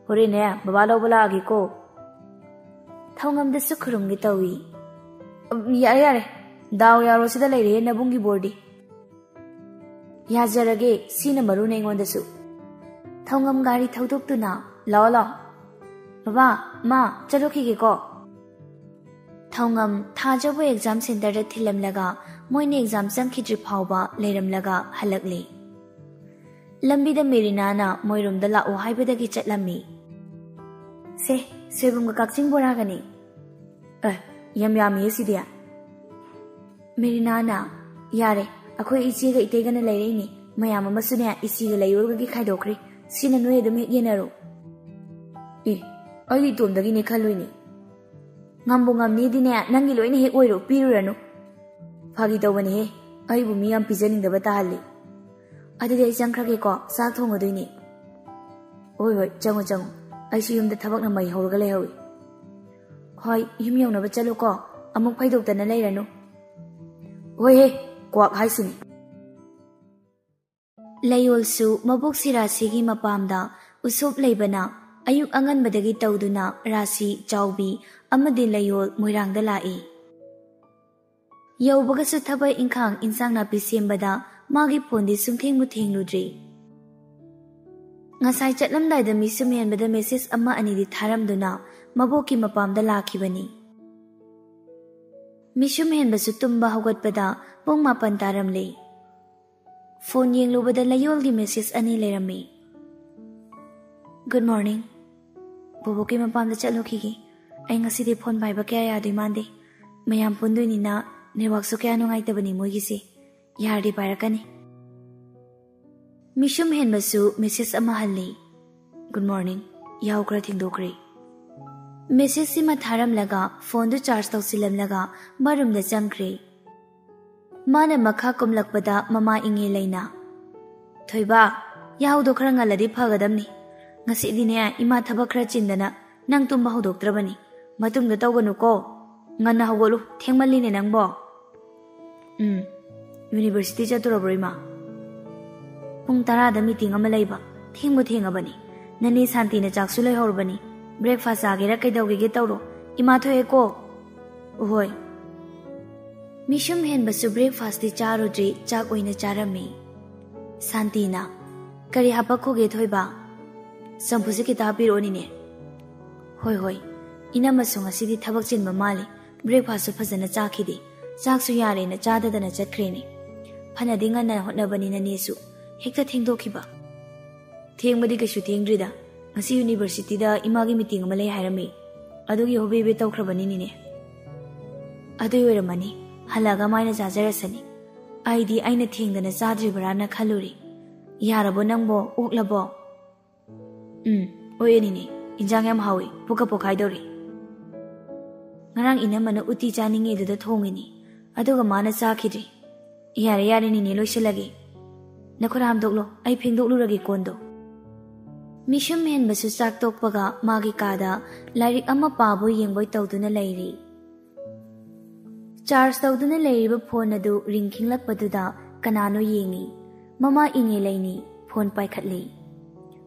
"ꯍꯣꯔꯦꯟꯅꯦ ꯕꯕꯥ ꯂꯧꯕ ꯂꯥꯛꯑꯒꯦꯀꯣ꯫" ꯊꯧꯉꯝꯗꯁꯨ ꯈꯨꯔꯨꯝꯒꯦ ꯇꯧꯏ꯫ "ꯎꯝ, ꯌꯥꯔꯦ, ꯌꯥꯔꯦ, ꯗꯥꯎ ꯌꯥꯔꯣ ꯁꯤꯗ ꯂꯩꯔꯦꯍꯦ ꯅꯕꯨꯡꯒꯤ ꯕꯣꯔꯗꯤ꯫" "ꯌꯥꯖꯔꯒꯦ, ꯁꯤꯅ ꯃꯔꯨꯅꯦ ꯑꯩꯉꯣꯟꯗꯁꯨ꯫" ꯊꯧꯉꯝ ꯒꯥꯔꯤ ꯊꯧꯗꯣꯛꯇꯨꯅ, "ꯂꯥꯛꯑꯣ, ꯂꯥꯛꯑꯣ꯫ ꯕꯕꯥ, ꯃꯥ, ꯆꯠꯂꯨꯈꯤꯒꯦꯀꯣ꯫" ꯊꯧꯉꯝ ꯊꯥꯖꯕꯨ ꯑꯦꯛꯖꯥꯝ ꯁꯦꯟꯇꯔꯗ ꯊꯤꯜꯂꯝꯂꯒ ꯃꯣꯏꯅ ꯑꯦꯛꯖꯥꯝ ꯆꯪꯈꯤꯗ꯭ꯔꯤ ꯐꯥꯎꯕ ꯂꯩꯔꯝꯂꯒ ꯍꯜꯂꯛꯂꯦ꯫ ꯂꯝꯕꯤꯗ ꯃꯦꯔꯤꯅꯥꯅ ꯃꯣꯏꯔꯣꯝꯗ ꯂꯥꯛꯑꯣ ꯍꯥꯏꯕꯗꯒꯤ ꯆꯠꯂꯝꯃꯤ꯫ "ꯁꯦ, ꯁꯣꯏꯕꯨꯝꯒ ꯀꯛꯆꯤꯡ ꯕꯣꯔꯥꯒꯅꯤ꯫" "ꯑꯦ, ꯌꯥꯝ ꯌꯥꯝꯃꯤꯌꯦ ꯁꯤꯗꯤ꯫" ꯃꯦꯔꯤꯅꯥꯅ, "ꯌꯥꯔꯦ, ꯑꯩꯈꯣꯏ ꯏꯆꯦꯒ ꯏꯇꯩꯒꯅ ꯂꯩꯔꯛꯏꯅꯤ, ꯃꯌꯥꯝ ꯑꯃꯁꯨꯅꯦ ꯏꯆꯦꯒ ꯂꯩꯌꯣꯜꯒꯒꯤ ꯈꯥꯏꯗꯣꯛꯈ꯭ꯔꯦ, ꯁꯤꯅ ꯅꯣꯏ ꯑꯗꯨꯝ ꯍꯦꯛ ꯌꯦꯟꯅꯔꯣ꯫" "ꯑꯦ, ꯑꯩꯗꯤ ꯏꯇꯣꯝꯗꯒꯤꯅꯦ ꯈꯜꯂꯨꯏꯅꯦ꯫" "ꯉꯝꯕꯨ ꯉꯝꯅꯤꯗꯤꯅꯦ, ꯅꯪꯒꯤ ꯂꯣꯏꯅ ꯍꯦꯛ ꯑꯣꯏꯔꯣ, ꯄꯤꯔꯨꯔꯅꯨ꯫" "ꯐꯥꯒꯤ ꯇꯧꯕꯅꯦꯍꯦ, ꯑꯩꯕꯨ ꯃꯤ ꯌꯥꯝ ꯄꯤꯖꯅꯤꯡꯗꯕ ꯇꯥꯍꯜꯂꯤ꯫" "ꯑꯗꯨꯗꯤ ꯑꯩ ꯆꯪꯈ꯭ꯔꯒꯦꯀꯣ, ꯆꯥꯛ ꯊꯣꯡꯉꯨꯗꯣꯏꯅꯤ꯫" "ꯍꯣꯏ, ꯍꯣꯏ, ꯆꯪꯉꯨ, ꯆꯪꯉꯨ, ꯑꯩꯁꯨ ꯌꯨꯝꯗ ꯊꯕꯛꯅ ꯃꯩ ꯍꯧꯔꯒ ꯂꯩꯍꯧꯏ꯫" "ꯍꯣꯏ, ꯌꯨꯝ ꯌꯧꯅꯕ ꯆꯠꯂꯨꯀꯣ, ꯑꯃꯨꯛ ꯐꯩꯗꯣꯛꯇꯅ ꯂꯩꯔꯅꯨ꯫" "ꯍꯣꯏꯍꯦ, ꯀ꯭ꯋꯥꯛ ꯍꯥꯏꯁꯤꯅꯤ꯫" ꯂꯩꯌꯣꯜꯁꯨ ꯃꯕꯣꯛꯁꯤ ꯔꯥꯁꯤꯒꯤ ꯃꯄꯥꯝꯗ ꯎꯁꯣꯞ ꯂꯩꯕꯅ ꯑꯌꯨꯛ ꯑꯉꯟꯕꯗꯒꯤ ꯇꯧꯗꯨꯅ ꯔꯥꯁꯤ, ꯆꯥꯎꯕꯤ ꯑꯃꯗꯤ ꯂꯩꯌꯣꯜ ꯃꯣꯏꯔꯥꯡꯗ ꯂꯥꯛꯏ꯫ ꯌꯧꯕꯒꯁꯨ ꯊꯕꯛ ꯏꯪꯈꯥꯡ, ꯏꯟꯁꯥꯡ ꯅꯥꯄꯤ ꯁꯦꯝꯕꯗ ꯃꯥꯒꯤ ꯐꯣꯟꯗꯤ ꯁꯨꯡꯊꯦꯡꯕꯨ ꯊꯦꯡꯂꯨꯗ꯭ꯔꯤ꯫ ꯉꯁꯥꯏ ꯆꯠꯂꯝꯗꯥꯏꯗ ꯃꯤꯁꯨꯝ ꯍꯦꯟꯕꯗ ꯃꯦꯁꯦꯖ ꯑꯃ ꯑꯅꯤꯗꯤ ꯊꯥꯔꯝꯗꯨꯅ ꯃꯕꯣꯛꯀꯤ ꯃꯄꯥꯝꯗ ꯂꯥꯛꯈꯤꯕꯅꯤ꯫ ꯃꯤꯁꯨꯝ ꯍꯦꯟꯕꯁꯨ ꯇꯨꯝꯕ ꯍꯧꯒꯠꯄꯗ ꯄꯨꯡ ꯃꯥꯄꯟ ꯇꯥꯔꯝꯂꯦ꯫ ꯐꯣꯟ ꯌꯦꯡꯂꯨꯕꯗ ꯂꯌꯣꯜꯒꯤ ꯃꯦꯁꯦꯖ ꯑꯅꯤ ꯂꯩꯔꯝꯃꯤ꯫ "Good morning. ꯕꯣꯕꯣꯛꯀꯤ ꯃꯄꯥꯝꯗ ꯆꯠꯂꯨꯈꯤꯒꯦ꯫ ꯑꯩ ꯉꯁꯤꯗꯤ ꯐꯣꯟ ꯄꯥꯏꯕ ꯀꯌꯥ ꯌꯥꯗꯣꯏ ꯃꯥꯟꯗꯦ꯫ ꯃꯌꯥꯝ ꯄꯨꯟꯗꯣꯏꯅꯤꯅ ꯅꯦꯠꯋꯥꯛꯁꯨ ꯀꯌꯥ ꯅꯨꯡꯉꯥꯏꯇꯕꯅꯤ ꯃꯣꯏꯒꯤꯁꯦ꯫ ꯌꯥꯔꯗꯤ ꯄꯥꯏꯔꯛꯀꯅꯤ꯫" ꯃꯤꯁꯨꯝ ꯍꯦꯟꯕꯁꯨ ꯃꯦꯁꯦꯖ ꯑꯃ ꯍꯜꯂꯤ꯫ "Good morning. ꯌꯥꯍꯧ ꯈꯔ ꯊꯦꯡꯗꯣꯛꯈ꯭ꯔꯦ꯫" ꯃꯦꯁꯦꯖꯁꯤꯃ ꯊꯥꯔꯝꯂꯒ ꯐꯣꯟꯗꯨ ꯆꯥꯔꯖ ꯇꯧꯁꯤꯜꯂꯝꯂꯒ ꯕꯥꯠꯔꯨꯝꯗ ꯆꯪꯈ꯭ꯔꯦ꯫ ꯃꯥꯅ ꯃꯈꯥ ꯀꯨꯝꯂꯛꯄꯗ ꯃꯃꯥ ꯏꯉꯦ ꯂꯩꯅ, "ꯊꯣꯏꯕ, ꯌꯥꯍꯧꯗꯣ ꯈꯔ ꯉꯜꯂꯗꯤ ꯐꯒꯗꯕꯅꯤ꯫ ꯉꯁꯤꯗꯤꯅꯦ ꯏꯃꯥ ꯊꯕꯛ ꯈꯔ ꯆꯤꯟꯗꯅ ꯅꯪ ꯇꯨꯝꯕ ꯍꯧꯗꯣꯛꯇ꯭ꯔꯕꯅꯤ꯫ ꯃꯇꯨꯡꯗ ꯇꯧꯒꯅꯨꯀꯣ꯫ ꯉꯟꯅ ꯍꯧꯒꯠꯂꯨ, ꯊꯦꯡꯃꯜꯂꯤꯅꯦ ꯅꯪꯕꯣ꯫" "ꯎꯝ, ꯌꯨꯅꯤꯚꯔꯁꯤꯇꯤ ꯆꯠꯇꯣꯔꯕ꯭ꯔꯣ ꯏꯃꯥ?" "ꯄꯨꯡ ꯇꯔꯥꯗ ꯃꯤꯇꯤꯡ ꯑꯃ ꯂꯩꯕ꯫ ꯊꯦꯡꯕꯨ ꯊꯦꯡꯉꯕꯅꯤ꯫ ꯅꯅꯦ ꯁꯥꯟꯇꯤꯅ ꯆꯥꯛꯁꯨ ꯂꯩꯍꯧꯔꯕꯅꯤ꯫ ꯕ꯭ꯔꯦꯛꯐꯥꯁ ꯆꯥꯒꯦꯔꯥ ꯀꯩꯗꯧꯒꯦꯒꯦ ꯇꯧꯔꯣ꯫ ꯏꯃꯥ ꯊꯣꯛꯑꯦꯀꯣ꯫" "ꯍꯣꯏ꯫" ꯃꯤꯁꯨꯝ ꯍꯦꯟꯕꯁꯨ ꯕ꯭ꯔꯦꯛꯐꯥꯁꯇꯤ ꯆꯥꯔꯨꯗ꯭ꯔꯤ, ꯆꯥꯛ ꯑꯣꯏꯅ ꯆꯥꯔꯝꯃꯤ꯫ ꯁꯥꯟꯇꯤꯅ, "ꯀꯔꯤ ꯍꯥꯄꯛꯈꯣꯒꯦ ꯊꯣꯏꯕ?" "ꯆꯝꯐꯨꯠꯁꯦ ꯈꯤꯇ ꯍꯥꯞꯄꯤꯔꯛꯑꯣꯅꯤꯅꯦ꯫" "ꯍꯣꯏ ꯍꯣꯏ, ꯏꯅꯝꯃꯁꯨ ꯉꯁꯤꯗꯤ ꯊꯕꯛ ꯆꯤꯟꯕ ꯃꯥꯜꯂꯤ, ꯕ꯭ꯔꯦꯛꯐꯥꯁꯁꯨ ꯐꯖꯅ ꯆꯥꯈꯤꯗꯦ, ꯆꯥꯛꯁꯨ ꯌꯥꯔꯦꯅ ꯆꯥꯗꯗꯅ ꯆꯠꯈ꯭ꯔꯦꯅꯦ꯫ ꯐꯅꯗꯤ ꯉꯟꯅ ꯍꯣꯠꯅꯕꯅꯤ ꯅꯅꯦꯁꯨ, ꯍꯦꯛꯇ ꯊꯦꯡꯗꯣꯛꯈꯤꯕ꯫" "ꯊꯦꯡꯕꯗꯤ ꯀꯩꯁꯨ ꯊꯦꯡꯗ꯭ꯔꯤꯗ, ꯉꯁꯤ ꯌꯨꯅꯤꯚꯔꯁꯤꯇꯤꯗ ꯏꯃꯥꯒꯤ ꯃꯤꯇꯤꯡ ꯑꯃ ꯂꯩ ꯍꯥꯏꯔꯝꯃꯤ, ꯑꯗꯨꯒꯤ ꯍꯣꯕꯦ ꯍꯣꯕꯦ ꯇꯧꯈ꯭ꯔꯕꯅꯤꯅꯤꯅꯦ꯫" "ꯑꯗꯨꯏ ꯑꯣꯏꯔꯝꯃꯅꯤ, ꯍꯜꯂꯛꯑꯒ ꯃꯥꯏꯅ ꯆꯥꯖꯔꯁꯅꯤ꯫ ꯑꯩꯗꯤ ꯑꯩꯅ ꯊꯦꯡꯗꯅ ꯆꯥꯗ꯭ꯔꯤꯕ꯭ꯔꯥꯅ ꯈꯜꯂꯨꯔꯦ꯫ ꯌꯥꯔꯕꯣ ꯅꯪꯕꯣ? ꯑꯣꯛꯂꯕꯣ?" "ꯎꯝ, ꯑꯣꯛꯑꯦꯅꯤꯅꯦ, ꯏꯟꯖꯥꯡ ꯌꯥꯝ ꯍꯥꯎꯏ, ꯄꯨꯛꯀ ꯄꯣꯛꯈꯥꯏꯗꯧꯔꯦ꯫ ꯉꯔꯥꯡ ꯏꯅꯝꯃꯅ ꯎꯇꯤ ꯆꯥꯅꯤꯡꯉꯦꯗꯨꯗ ꯊꯣꯡꯉꯤꯅꯤ, ꯑꯗꯨꯒ ꯃꯥꯅ ꯆꯥꯈꯤꯗ꯭ꯔꯦ꯫ ꯌꯥꯔꯦ ꯌꯥꯔꯦ ꯅꯤꯅꯦ, ꯂꯣꯏꯁꯤꯜꯂꯒꯦ꯫ ꯅꯈꯨꯠ ꯍꯥꯝꯗꯣꯛꯂꯣ, ꯑꯩ ꯐꯦꯡꯗꯣꯛꯂꯨꯔꯒꯦ ꯀꯣꯟꯗꯣ꯫" ꯃꯤꯁꯨꯝ ꯍꯦꯟꯕꯁꯨ ꯆꯥꯛ ꯇꯣꯛꯄꯒ ꯃꯥꯒꯤ ꯀꯥꯗ ꯂꯥꯏꯔꯤꯛ ꯑꯃ ꯄꯥꯕꯣꯏ ꯌꯦꯡꯕꯣꯏ ꯇꯧꯗꯨꯅ ꯂꯩꯔꯤ꯫ ꯆꯥꯔꯖ ꯇꯧꯗꯨꯅ ꯂꯩꯔꯤꯕ ꯐꯣꯟ ꯑꯗꯨ ꯔꯤꯡ ꯈꯤꯡꯂꯛꯄꯗꯨꯗ ꯀꯅꯥꯅꯣ ꯌꯦꯡꯉꯤ꯫ ꯃꯃꯥ ꯏꯉꯦꯂꯩꯅꯤ꯫ ꯐꯣꯟ ꯄꯥꯏꯈꯠꯂꯤ꯫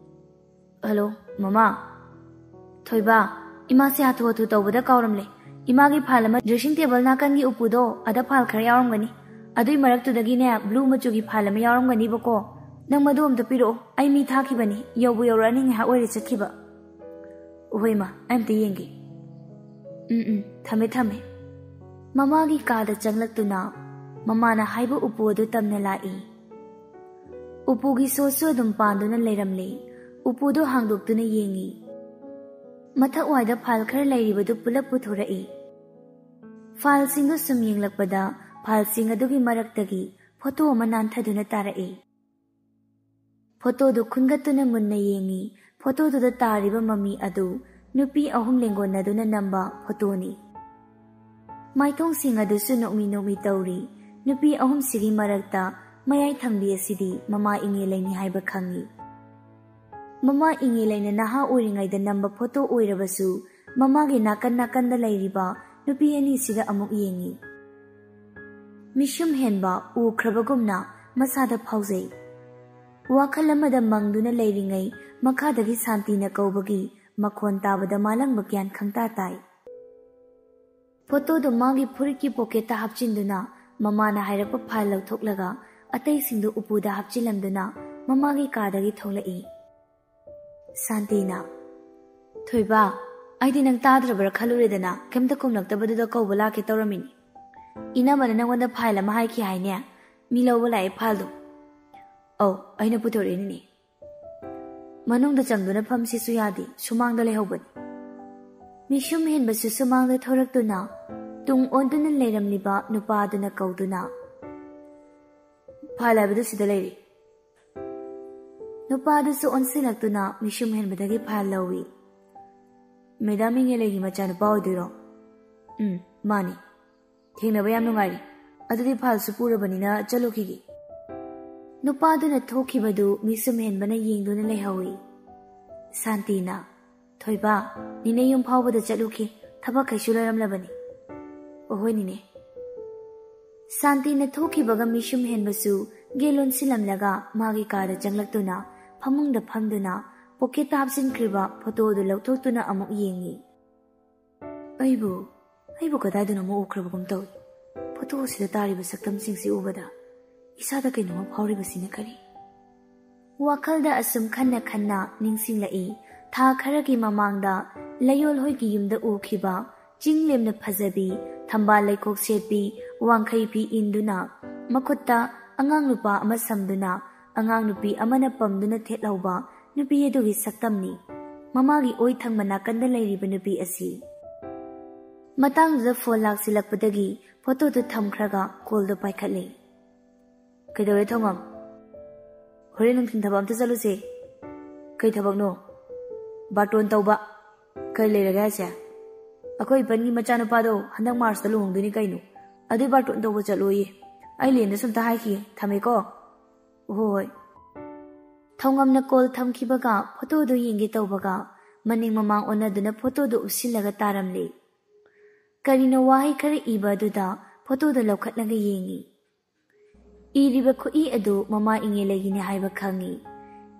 "ꯍꯜꯂꯣ, ꯃꯃꯥ꯫" "ꯊꯣꯏꯕ, ꯏꯃꯥꯁꯦ ꯍꯥꯊꯨ ꯍꯥꯊꯨ ꯇꯧꯕꯗ ꯀꯥꯎꯔꯝꯂꯦ꯫ ꯏꯃꯥꯒꯤ ꯐꯥꯏꯜ ꯑꯃ ꯗ꯭ꯔꯦꯁꯤꯡ ꯇꯦꯕꯜ ꯅꯥꯀꯟꯒꯤ ꯎꯄꯨꯗꯣ, ꯑꯗ ꯐꯥꯏꯜ ꯈꯔ ꯌꯥꯎꯔꯝꯒꯅꯤ꯫ ꯑꯗꯨꯏ ꯃꯔꯛꯇꯨꯗꯒꯤꯅꯦ, ꯕ꯭ꯂꯨ ꯃꯆꯨꯒꯤ ꯐꯥꯏꯜ ꯑꯃ ꯌꯥꯎꯔꯝꯒꯅꯤꯕꯀꯣ꯫ ꯅꯪ ꯃꯗꯨ ꯑꯝꯇ ꯄꯤꯔꯛꯑꯣ꯫ ꯑꯩ ꯃꯤ ꯊꯥꯈꯤꯕꯅꯤ, ꯌꯧꯕꯨ ꯌꯧꯔꯛꯑꯅꯤ, ꯉꯥꯏꯍꯥꯛ ꯑꯣꯏꯔꯦ ꯆꯠꯈꯤꯕ꯫" "ꯍꯣꯏ ꯏꯃꯥ, ꯑꯩ ꯑꯝꯇ ꯌꯦꯡꯒꯦ꯫" "ꯎꯝ ꯎꯝ, ꯊꯝꯃꯦ ꯊꯝꯃꯦ꯫" ꯃꯃꯥꯒꯤ ꯀꯥꯗ ꯆꯪꯂꯛꯇꯨꯅ ꯃꯃꯥꯅ ꯍꯥꯏꯕ ꯎꯄꯨ ꯑꯗꯨ ꯇꯝꯅ ꯂꯥꯛꯏ꯫ ꯎꯄꯨꯒꯤ ꯁꯣꯁꯨ ꯑꯗꯨꯝ ꯄꯥꯟꯗꯨꯅ ꯂꯩꯔꯝꯂꯦ꯫ ꯎꯄꯨꯗꯨ ꯍꯥꯡꯗꯣꯛꯇꯨꯅ ꯌꯦꯡꯉꯤ꯫ ꯃꯊꯛ ꯋꯥꯏꯗ ꯐꯥꯏꯜ ꯈꯔ ꯂꯩꯔꯤꯕꯗꯨ ꯄꯨꯂꯞ ꯄꯨꯊꯣꯔꯛꯏ꯫ ꯐꯥꯏꯜꯁꯤꯡꯗꯨ ꯁꯨꯝ ꯌꯦꯡꯂꯛꯄꯗ ꯐꯥꯏꯜꯁꯤꯡ ꯑꯗꯨꯒꯤ ꯃꯔꯛꯇꯒꯤ ꯐꯣꯇꯣ ꯑꯃ ꯅꯥꯟꯊꯗꯨꯅ ꯇꯥꯔꯛꯏ꯫ ꯐꯣꯇꯣꯗꯨ ꯈꯨꯟꯒꯠꯇꯨꯅ ꯃꯨꯟꯅ ꯌꯦꯡꯉꯤ꯫ ꯐꯣꯇꯣꯗꯨꯗ ꯇꯥꯔꯤꯕ ꯃꯃꯤ ꯑꯗꯨ ꯅꯨꯄꯤ ꯑꯍꯨꯝ ꯂꯦꯡꯒꯣꯟꯅꯗꯨꯅ ꯅꯝꯕ ꯐꯣꯇꯣꯅꯤ꯫ ꯃꯥꯏꯊꯣꯡꯁꯤꯡ ꯑꯗꯨꯁꯨ ꯅꯣꯛꯃꯤ ꯅꯣꯛꯃꯤ ꯇꯧꯔꯤ꯫ ꯅꯨꯄꯤ ꯑꯍꯨꯝꯁꯤꯒꯤ ꯃꯔꯛꯇ ꯃꯌꯥꯏ ꯊꯪꯕꯤ ꯑꯁꯤꯗꯤ ꯃꯃꯥ ꯏꯉꯦꯂꯩꯅꯤ ꯍꯥꯏꯕ ꯈꯪꯏ꯫ ꯃꯃꯥ ꯏꯉꯦꯂꯩꯅ ꯅꯍꯥ ꯑꯣꯏꯔꯤꯉꯩꯗ ꯅꯝꯕ ꯐꯣꯇꯣ ꯑꯣꯏꯔꯕꯁꯨ, ꯃꯃꯥꯒꯤ ꯅꯥꯀꯟ ꯅꯥꯀꯟꯗ ꯂꯩꯔꯤꯕ ꯅꯨꯄꯤ ꯑꯅꯤꯁꯤꯗ ꯑꯃꯨꯛ ꯌꯦꯡꯉꯤ꯫ ꯃꯤꯁꯨꯝ ꯍꯦꯟꯕ ꯎꯈ꯭ꯔꯕꯒꯨꯝꯅ ꯃꯁꯥꯗ ꯐꯥꯎꯖꯩ꯫ ꯋꯥꯈꯜ ꯑꯃꯗ ꯃꯪꯗꯨꯅ ꯂꯩꯔꯤꯉꯩ, ꯃꯈꯥꯗꯒꯤ ꯁꯥꯟꯇꯤꯅ ꯀꯧꯕꯒꯤ ꯃꯈꯣꯟ ꯇꯥꯕꯗ ꯃꯥꯂꯪꯕ ꯒ꯭ꯌꯥꯟ ꯈꯪꯇꯥ ꯇꯥꯏ꯫ ꯐꯣꯇꯣꯗꯨ ꯃꯥꯒꯤ ꯐꯨꯔꯤꯠꯀꯤ ꯄꯣꯀꯦꯠꯇ ꯍꯥꯞꯆꯤꯟꯗꯨꯅ, ꯃꯃꯥꯅ ꯍꯥꯏꯔꯛꯄ ꯐꯥꯏꯜ ꯂꯧꯊꯣꯛꯂꯒ ꯑꯇꯩꯁꯤꯡꯗꯨ ꯎꯄꯨꯗ ꯍꯥꯞꯆꯤꯜꯂꯝꯗꯨꯅ ꯃꯃꯥꯒꯤ ꯀꯥꯗꯒꯤ ꯊꯣꯛꯂꯛꯏ꯫ ꯁꯥꯟꯇꯤꯅ, "ꯊꯣꯏꯕ, ꯑꯩꯗꯤ ꯅꯪ ꯇꯥꯗ꯭ꯔꯕ꯭ꯔꯥ ꯈꯜꯂꯨꯔꯦꯗꯅ, ꯀꯩꯝꯇ ꯈꯨꯝꯂꯛꯇꯕꯗꯨꯗ ꯀꯧꯕ ꯂꯥꯛꯀꯦ ꯇꯧꯔꯝꯃꯤꯅꯤ꯫ ꯏꯅꯝꯃꯅ ꯅꯪꯉꯣꯟꯗ ꯐꯥꯏꯜ ꯑꯃ ꯍꯥꯏꯈꯤ ꯍꯥꯏꯅꯦ? ꯃꯤ ꯂꯧꯕ ꯂꯥꯛꯑꯦ ꯐꯥꯏꯜꯗꯣ꯫" "ꯑꯧ, ꯑꯩꯅ ꯄꯨꯊꯣꯔꯛꯏꯅꯤꯅꯦ꯫ ꯃꯅꯨꯡꯗ ꯆꯪꯗꯨꯅ ꯐꯝꯁꯤꯁꯨ ꯌꯥꯗꯦ, ꯁꯨꯃꯥꯡꯗ ꯂꯩꯍꯧꯕꯅꯤ꯫" ꯃꯤꯁꯨꯝ ꯍꯦꯟꯕꯁꯨ ꯁꯨꯃꯥꯡꯗ ꯊꯣꯔꯛꯇꯨꯅ ꯇꯨꯡ ꯑꯣꯟꯗꯨꯅ ꯂꯩꯔꯝꯂꯤꯕ ꯅꯨꯄꯥꯗꯨꯅ ꯀꯧꯗꯨꯅ, "ꯐꯥꯏꯜ ꯍꯥꯏꯕꯗꯨ ꯁꯤꯗ ꯂꯩꯔꯦ꯫" ꯅꯨꯄꯥꯗꯨꯁꯨ ꯑꯣꯟꯁꯤꯜꯂꯛꯇꯨꯅ ꯃꯤꯁꯨꯝ ꯍꯦꯟꯕꯗꯒꯤ ꯐꯥꯏꯜ ꯂꯧꯏ꯫ "ꯃꯦꯗꯥꯝ ꯏꯉꯦꯂꯩꯒꯤ ꯃꯆꯥꯅꯨꯄꯥ ꯑꯣꯏꯗꯣꯏꯔꯣ?" "ꯎꯝ, ꯃꯥꯅꯤ꯫ ꯊꯦꯡꯅꯕ ꯌꯥꯝ ꯅꯨꯡꯉꯥꯏꯔꯦ꯫ ꯑꯗꯨꯗꯤ ꯐꯥꯏꯜꯁꯨ ꯄꯨꯔꯕꯅꯤꯅ ꯆꯠꯂꯨꯈꯤꯒꯦ꯫" ꯅꯨꯄꯥꯗꯨꯅ ꯊꯣꯛꯈꯤꯕꯗꯨ ꯃꯤꯁꯨꯝ ꯍꯦꯟꯕꯅ ꯌꯦꯡꯗꯨꯅ ꯂꯩꯍꯧꯏ꯫ ꯁꯥꯟꯇꯤꯅ, "ꯊꯣꯏꯕ, ꯅꯤꯅꯦ ꯌꯨꯝ ꯐꯥꯎꯕꯗ ꯆꯠꯂꯨꯈꯤ, ꯊꯕꯛ ꯀꯩꯁꯨ ꯂꯩꯔꯝꯂꯕꯅꯤ꯫" "ꯑꯣꯍꯣꯏ ꯅꯤꯅꯦ꯫" ꯁꯥꯟꯇꯤꯅ ꯊꯣꯛꯈꯤꯕꯒ ꯃꯤꯁꯨꯝ ꯍꯦꯟꯕꯁꯨ ꯒꯦꯠ ꯂꯣꯟꯁꯤꯜꯂꯝꯂꯒ ꯃꯥꯒꯤ ꯀꯥꯗ ꯆꯪꯂꯛꯇꯨꯅ ꯐꯃꯨꯡꯗ ꯐꯝꯗꯨꯅ ꯄꯣꯀꯦꯠꯇ ꯍꯥꯞꯆꯤꯟꯈ꯭ꯔꯤꯕ ꯐꯣꯇꯣꯗꯨ ꯂꯧꯊꯣꯛꯇꯨꯅ ꯑꯃꯨꯛ ꯌꯦꯡꯉꯤ꯫ "ꯑꯩꯕꯨ, ꯑꯩꯕꯨ ꯀꯗꯥꯏꯗꯅꯣꯃ ꯎꯈ꯭ꯔꯕꯒꯨꯝ ꯇꯧꯏ꯫ ꯐꯣꯇꯣ ꯑꯁꯤꯗ ꯇꯥꯔꯤꯕ ꯁꯛꯇꯝꯁꯤꯡꯁꯤ ꯎꯕꯗ ꯏꯁꯥꯗ ꯀꯩꯅꯣꯝꯃ ꯐꯥꯎꯔꯤꯕꯁꯤꯅ ꯀꯔꯤ?" ꯋꯥꯈꯜꯗ ꯑꯁꯨꯝ ꯈꯟꯅ ꯈꯟꯅ ꯅꯤꯡꯁꯤꯡꯂꯛꯏ꯫ ꯊꯥ ꯈꯔꯒꯤ ꯃꯃꯥꯡꯗ ꯂꯩꯌꯣꯜ ꯍꯣꯏꯒꯤ ꯌꯨꯝꯗ ꯎꯈꯤꯕ ꯆꯤꯡ ꯂꯦꯝꯅ ꯐꯖꯕꯤ, ꯊꯝꯕꯥꯜ ꯂꯩꯈꯣꯛ ꯁꯦꯠꯄꯤ, ꯋꯥꯡꯈꯩ ꯐꯤ ꯏꯟꯗꯨꯅ, ꯃꯈꯨꯠꯇ ꯑꯉꯥꯡ ꯅꯨꯄꯥ ꯑꯃ ꯁꯝꯗꯨꯅ, ꯑꯉꯥꯡ ꯅꯨꯄꯤ ꯑꯃꯅ ꯄꯝꯗꯨꯅ ꯊꯦꯠꯍꯧꯕ ꯅꯨꯄꯤ ꯑꯗꯨꯒꯤ ꯁꯛꯇꯝꯅꯤ꯫ ꯃꯃꯥꯒꯤ ꯑꯣꯏ ꯊꯪꯕ ꯅꯥꯀꯟꯗ ꯂꯩꯔꯤꯕ ꯅꯨꯄꯤ ꯑꯁꯤ꯫ ꯃꯇꯥꯡꯗꯨꯗ ꯐꯣꯟ ꯂꯥꯛꯁꯤꯜꯂꯛꯄꯗꯒꯤ ꯐꯣꯇꯣꯗꯨ ꯊꯝꯈ꯭ꯔꯒ ꯀꯣꯜꯗꯨ ꯄꯥꯏꯈꯠꯂꯦ꯫ "ꯀꯩꯗꯧꯔꯦ ꯊꯧꯉꯝ? ꯍꯣꯔꯦꯟ ꯅꯨꯡꯊꯤꯜ ꯊꯕꯛ ꯑꯝꯇ ꯆꯠꯂꯨꯁꯦ꯫" "ꯀꯩ ꯊꯕꯛꯅꯣ?" "ꯕꯥꯔꯇꯣꯟ ꯇꯧꯕ꯫" "ꯀꯩ ꯂꯩꯔꯒꯦ ꯍꯥꯏꯁꯦ?" "ꯑꯩꯈꯣꯏ ꯏꯄꯟꯒꯤ ꯃꯆꯥꯅꯨꯄꯥꯗꯣ ꯍꯟꯗꯛ ꯃꯥꯔꯁꯇ ꯂꯨꯍꯣꯡꯗꯣꯏꯅꯤ ꯀꯩꯅꯣ, ꯑꯗꯨꯏ ꯕꯥꯔꯇꯣꯟ ꯇꯧꯕ ꯆꯠꯂꯣꯌꯦ꯫ ꯑꯩ ꯂꯦꯟꯗꯁꯨ ꯑꯝꯇ ꯍꯥꯏꯈꯤꯒꯦ, ꯊꯝꯃꯦꯀꯣ꯫" "ꯍꯣꯏ ꯍꯣꯏ꯫" ꯊꯧꯉꯝꯅ ꯀꯣꯜ ꯊꯝꯈꯤꯕꯒ ꯐꯣꯇꯣꯗꯨ ꯌꯦꯡꯒꯦ ꯇꯧꯕꯒ ꯃꯅꯤꯡ ꯃꯃꯥꯡ ꯑꯣꯟꯅꯗꯨꯅ ꯐꯣꯇꯣꯗꯨ ꯎꯞꯁꯤꯜꯂꯒ ꯇꯥꯔꯝꯂꯦ꯫ ꯀꯔꯤꯅꯣ ꯋꯥꯍꯩ ꯈꯔ ꯏꯕ ꯑꯗꯨꯗ ꯐꯣꯇꯣꯗꯨ ꯂꯧꯈꯠꯂꯒ ꯌꯦꯡꯉꯤ꯫ ꯏꯔꯤꯕ ꯈꯨꯠꯏ ꯑꯗꯨ ꯃꯃꯥ ꯏꯉꯦꯂꯩꯒꯤꯅꯤ ꯍꯥꯏꯕ ꯈꯪꯉꯤ꯫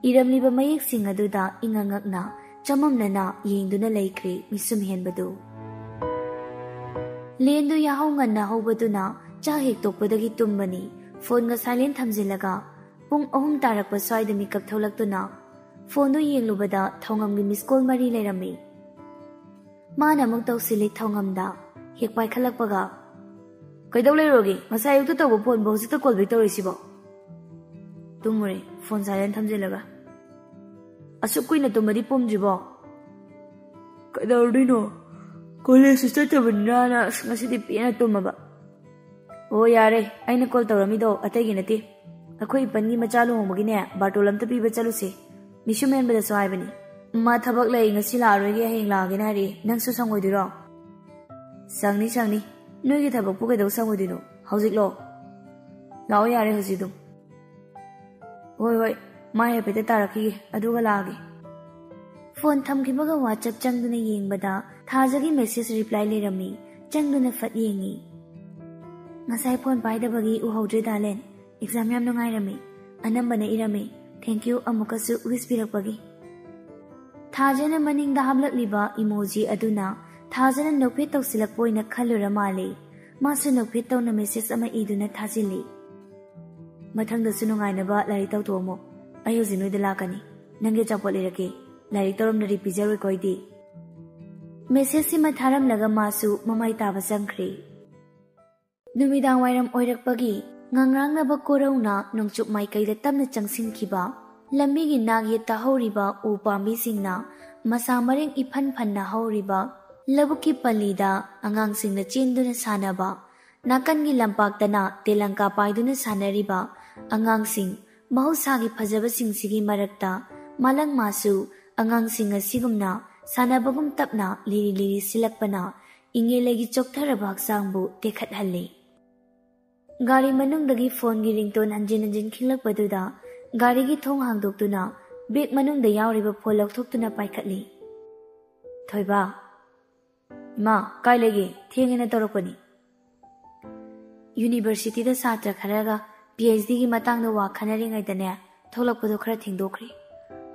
ꯏꯔꯝꯂꯤꯕ ꯃꯌꯦꯛꯁꯤꯡ ꯑꯗꯨꯗ ꯏꯉꯛꯉꯛꯅ, ꯆꯃꯝꯅꯅ ꯌꯦꯡꯗꯨꯅ ꯂꯩꯈ꯭ꯔꯦ ꯃꯤꯁꯨꯝ ꯍꯦꯟꯕꯗꯨ꯫ ꯂꯦꯟꯗꯨ ꯌꯥꯍꯧ ꯉꯟꯅ ꯍꯧꯕꯗꯨꯅ ꯆꯥꯛ ꯍꯦꯛ ꯇꯣꯛꯄꯗꯒꯤ ꯇꯨꯝꯕꯅꯤ꯫ ꯐꯣꯟꯒ ꯁꯥꯏꯂꯦꯟ ꯊꯝꯖꯤꯜꯂꯒ ꯄꯨꯡ ꯑꯍꯨꯝ ꯇꯥꯔꯛꯄ ꯁ꯭ꯋꯥꯏꯗ ꯃꯤꯀꯞ ꯊꯣꯛꯂꯛꯇꯨꯅ ꯐꯣꯟꯗꯨ ꯌꯦꯡꯂꯨꯕꯗ ꯊꯧꯉꯝꯒꯤ ꯃꯤꯁ ꯀꯣꯜ ꯃꯔꯤ ꯂꯩꯔꯝꯃꯤ꯫ ꯃꯥꯅ ꯑꯃꯨꯛ ꯇꯧꯁꯤꯜꯂꯤ ꯊꯧꯉꯝꯗ꯫ ꯍꯦꯛ ꯄꯥꯏꯈꯠꯂꯛꯄꯒ, "ꯀꯩꯗꯧ ꯂꯩꯔꯨꯔꯒꯦ? ꯉꯁꯥꯏ ꯑꯌꯨꯛꯇ ꯇꯧꯕ ꯐꯣꯟꯕꯨ ꯍꯧꯖꯤꯛꯇ ꯀꯣꯜ ꯕꯦꯛ ꯇꯧꯔꯛꯏꯁꯤꯕꯣ?" "ꯇꯨꯝꯃꯨꯔꯦ, ꯐꯣꯟ ꯁꯥꯏꯂꯦꯟ ꯊꯝꯖꯤꯜꯂꯒ꯫" "ꯑꯁꯨꯛ ꯀꯨꯏꯅ ꯇꯨꯝꯕꯗꯤ ꯄꯨꯝꯗ꯭ꯔꯤꯕꯣ?" "ꯀꯩꯗꯧꯔꯨꯗꯣꯏꯅꯣ? ꯀꯣꯂꯦꯖꯁꯨ ꯆꯠꯇꯕꯅꯤꯅ ꯑꯁ ꯉꯁꯤꯗꯤ ꯄꯦꯟꯅ ꯇꯨꯝꯃꯕ꯫" "ꯑꯣ ꯌꯥꯔꯦ, ꯑꯩꯅ ꯀꯣꯜ ꯇꯧꯔꯝꯃꯤꯗꯣ ꯑꯇꯩꯒꯤ ꯅꯠꯇꯦ꯫ ꯑꯩꯈꯣꯏ ꯏꯄꯟꯒꯤ ꯃꯆꯥ ꯂꯨꯍꯣꯡꯕꯒꯤꯅꯦ ꯕꯥꯔꯇꯣꯟ ꯑꯝꯇ ꯄꯤꯕ ꯆꯠꯂꯨꯁꯦ꯫ ꯃꯤꯁꯨꯝ ꯍꯦꯟꯕꯗꯁꯨ ꯍꯥꯏꯕꯅꯤ꯫ ꯃꯥ ꯊꯕꯛ ꯂꯩ, ꯉꯁꯤ ꯂꯥꯛꯑꯔꯣꯏꯒꯦ, ꯍꯌꯦꯡ ꯂꯥꯛꯑꯒꯦꯅ ꯍꯥꯏꯔꯛꯑꯦ꯫ ꯅꯪꯁꯨ ꯁꯪꯉꯣꯏꯗꯣꯏꯔꯣ?" "ꯁꯪꯅꯤ ꯁꯪꯅꯤ꯫ ꯅꯣꯏꯒꯤ ꯊꯕꯛꯄꯨ ꯀꯩꯗꯧ ꯁꯪꯉꯣꯏꯗꯣꯏꯅꯣ? ꯍꯧꯖꯤꯛꯂꯣ?" "ꯂꯥꯛꯑꯣ ꯌꯥꯔꯦ ꯍꯧꯖꯤꯛ ꯑꯗꯨꯝ꯫" "ꯍꯣꯏ ꯍꯣꯏ, ꯃꯥꯏ ꯍꯥꯏꯐꯦꯠꯇ ꯇꯥꯔꯛꯈꯤꯒꯦ, ꯑꯗꯨꯒ ꯂꯥꯛꯑꯒꯦ꯫" ꯐꯣꯟ ꯊꯝꯈꯤꯕꯒ WhatsApp ꯆꯪꯗꯨꯅ ꯌꯦꯡꯕꯗ ꯊꯥꯖꯒꯤ ꯃꯦꯁꯦꯖ ꯔꯤꯄ꯭ꯂꯥꯏ ꯂꯩꯔꯝꯃꯤ꯫ ꯆꯪꯗꯨꯅ ꯐꯠ ꯌꯦꯡꯉꯤ꯫ "ꯉꯁꯥꯏ ꯐꯣꯟ ꯄꯥꯏꯗꯕꯒꯤ ꯎꯍꯧꯗ꯭ꯔꯦ ꯗꯥꯂꯦꯟ꯫ ꯑꯦꯛꯖꯥꯝ ꯌꯥꯝ ꯅꯨꯡꯉꯥꯏꯔꯝꯃꯤ꯫ ꯑꯅꯝꯕꯅ ꯏꯔꯝꯃꯤ꯫ Thank you ꯑꯃꯨꯛꯀꯁꯨ ꯋꯤꯁ ꯄꯤꯔꯛꯄꯒꯤ꯫" ꯊꯥꯖꯅ ꯃꯅꯤꯡꯗ ꯍꯥꯞꯂꯛꯂꯤꯕ ꯏꯃꯣꯖꯤ ꯑꯗꯨꯅ ꯊꯥꯖꯅ ꯅꯣꯛꯐꯦꯠ ꯇꯧꯁꯤꯜꯂꯛꯄ ꯑꯣꯏꯅ ꯈꯜꯂꯨꯔ ꯃꯥꯜꯂꯦ꯫ ꯃꯥꯁꯨ ꯅꯣꯛꯐꯦꯠ ꯇꯧꯅ ꯃꯦꯁꯦꯖ ꯑꯃ ꯏꯗꯨꯅ ꯊꯥꯖꯤꯜꯂꯤ꯫ "ꯃꯊꯪꯗꯁꯨ ꯅꯨꯡꯉꯥꯏꯅꯕ ꯂꯥꯏꯔꯤꯛ ꯇꯧꯊꯣꯛꯑꯝꯃꯣ꯫ ꯑꯩ ꯍꯧꯖꯤꯛ ꯅꯣꯏꯗ ꯂꯥꯛꯀꯅꯤ꯫ ꯅꯪꯒꯤ ꯑꯆꯥꯄꯣꯠ ꯂꯩꯔꯛꯀꯦ꯫ ꯂꯥꯏꯔꯤꯛ ꯇꯧꯔꯝꯗ꯭ꯔꯗꯤ ꯄꯤꯖꯔꯣꯏꯀꯣ ꯑꯩꯗꯤ꯫" ꯃꯦꯁꯦꯖꯁꯤꯃ ꯊꯥꯔꯝꯂꯒ ꯃꯥꯁꯨ ꯃꯃꯥꯏ ꯇꯥꯕ ꯆꯪꯈ꯭ꯔꯦ꯫ ꯅꯨꯃꯤꯗꯥꯡ ꯋꯥꯏꯔꯝ ꯑꯣꯏꯔꯛꯄꯒꯤ ꯉꯥꯡꯔꯥꯡꯅꯕ ꯀꯣꯔꯧꯅ ꯅꯣꯡꯆꯨꯞ ꯃꯥꯏꯀꯩꯗ ꯇꯞꯅ ꯆꯪꯁꯤꯟꯈꯤꯕ, ꯂꯝꯕꯤꯒꯤ ꯅꯥꯛ ꯌꯦꯠꯇ ꯍꯧꯔꯤꯕ ꯎ ꯄꯥꯝꯕꯤꯁꯤꯡꯅ ꯃꯁꯥ ꯃꯔꯦꯡ ꯏꯐꯟ ꯐꯟꯅ ꯍꯧꯔꯤꯕ ꯂꯧꯕꯨꯛꯀꯤ ꯄꯜꯂꯤꯗ ꯑꯉꯥꯡꯁꯤꯡꯅ ꯆꯦꯟꯗꯨꯅ ꯁꯥꯟꯅꯕ, ꯅꯥꯀꯟꯒꯤ ꯂꯝꯄꯥꯛꯇꯅ ꯇꯦꯂꯪꯀꯥ ꯄꯥꯏꯗꯨꯅ ꯁꯥꯟꯅꯔꯤꯕ ꯑꯉꯥꯡꯁꯤꯡ, ꯃꯍꯧꯁꯥꯒꯤ ꯐꯖꯕꯁꯤꯡꯁꯤꯒꯤ ꯃꯔꯛꯇ ꯃꯥꯂꯪ ꯃꯥꯁꯨ ꯑꯉꯥꯡꯁꯤꯡ ꯑꯁꯤꯒꯨꯝꯅ ꯁꯥꯟꯅꯕꯒꯨꯝ ꯇꯞꯅ ꯂꯤꯔꯤ ꯂꯤꯔꯤ ꯁꯤꯜꯂꯛꯄꯅ ꯏꯉꯦꯂꯩꯒꯤ ꯆꯣꯛꯊꯔꯕ ꯍꯛꯆꯥꯡꯕꯨ ꯇꯦꯛꯈꯠꯍꯜꯂꯤ꯫ ꯒꯥꯔꯤ ꯃꯅꯨꯡꯗꯒꯤ ꯐꯣꯟꯒꯤ ꯔꯤꯡꯇꯣꯟ ꯍꯟꯖꯤꯟ ꯍꯟꯖꯤꯟ ꯈꯤꯡꯂꯛꯄꯗꯨꯗ ꯒꯥꯔꯤꯒꯤ ꯊꯣꯡ ꯍꯥꯡꯗꯣꯛꯇꯨꯅ ꯕꯦꯒ ꯃꯅꯨꯡꯗ ꯌꯥꯎꯔꯤꯕ ꯐꯣꯟ ꯂꯧꯊꯣꯛꯇꯨꯅ ꯄꯥꯏꯈꯠꯂꯤ꯫ "ꯊꯣꯏꯕ, ꯏꯃꯥ, ꯀꯥꯏ ꯂꯩꯒꯦ? ꯊꯦꯡꯉꯦꯅ ꯇꯧꯔꯛꯄꯅꯤ꯫" ꯌꯨꯅꯤꯚꯔꯁꯤꯇꯤꯗ ꯁꯥꯇ꯭ꯔ ꯈꯔꯒ ꯄꯤ ꯑꯩꯆ ꯗꯤꯒꯤ ꯃꯇꯥꯡꯗ ꯋꯥ ꯈꯟꯅꯔꯤꯉꯩꯗꯅꯦ, ꯊꯣꯛꯂꯛꯄꯗꯣ ꯈꯔ ꯊꯦꯡꯗꯣꯛꯈ꯭ꯔꯦ꯫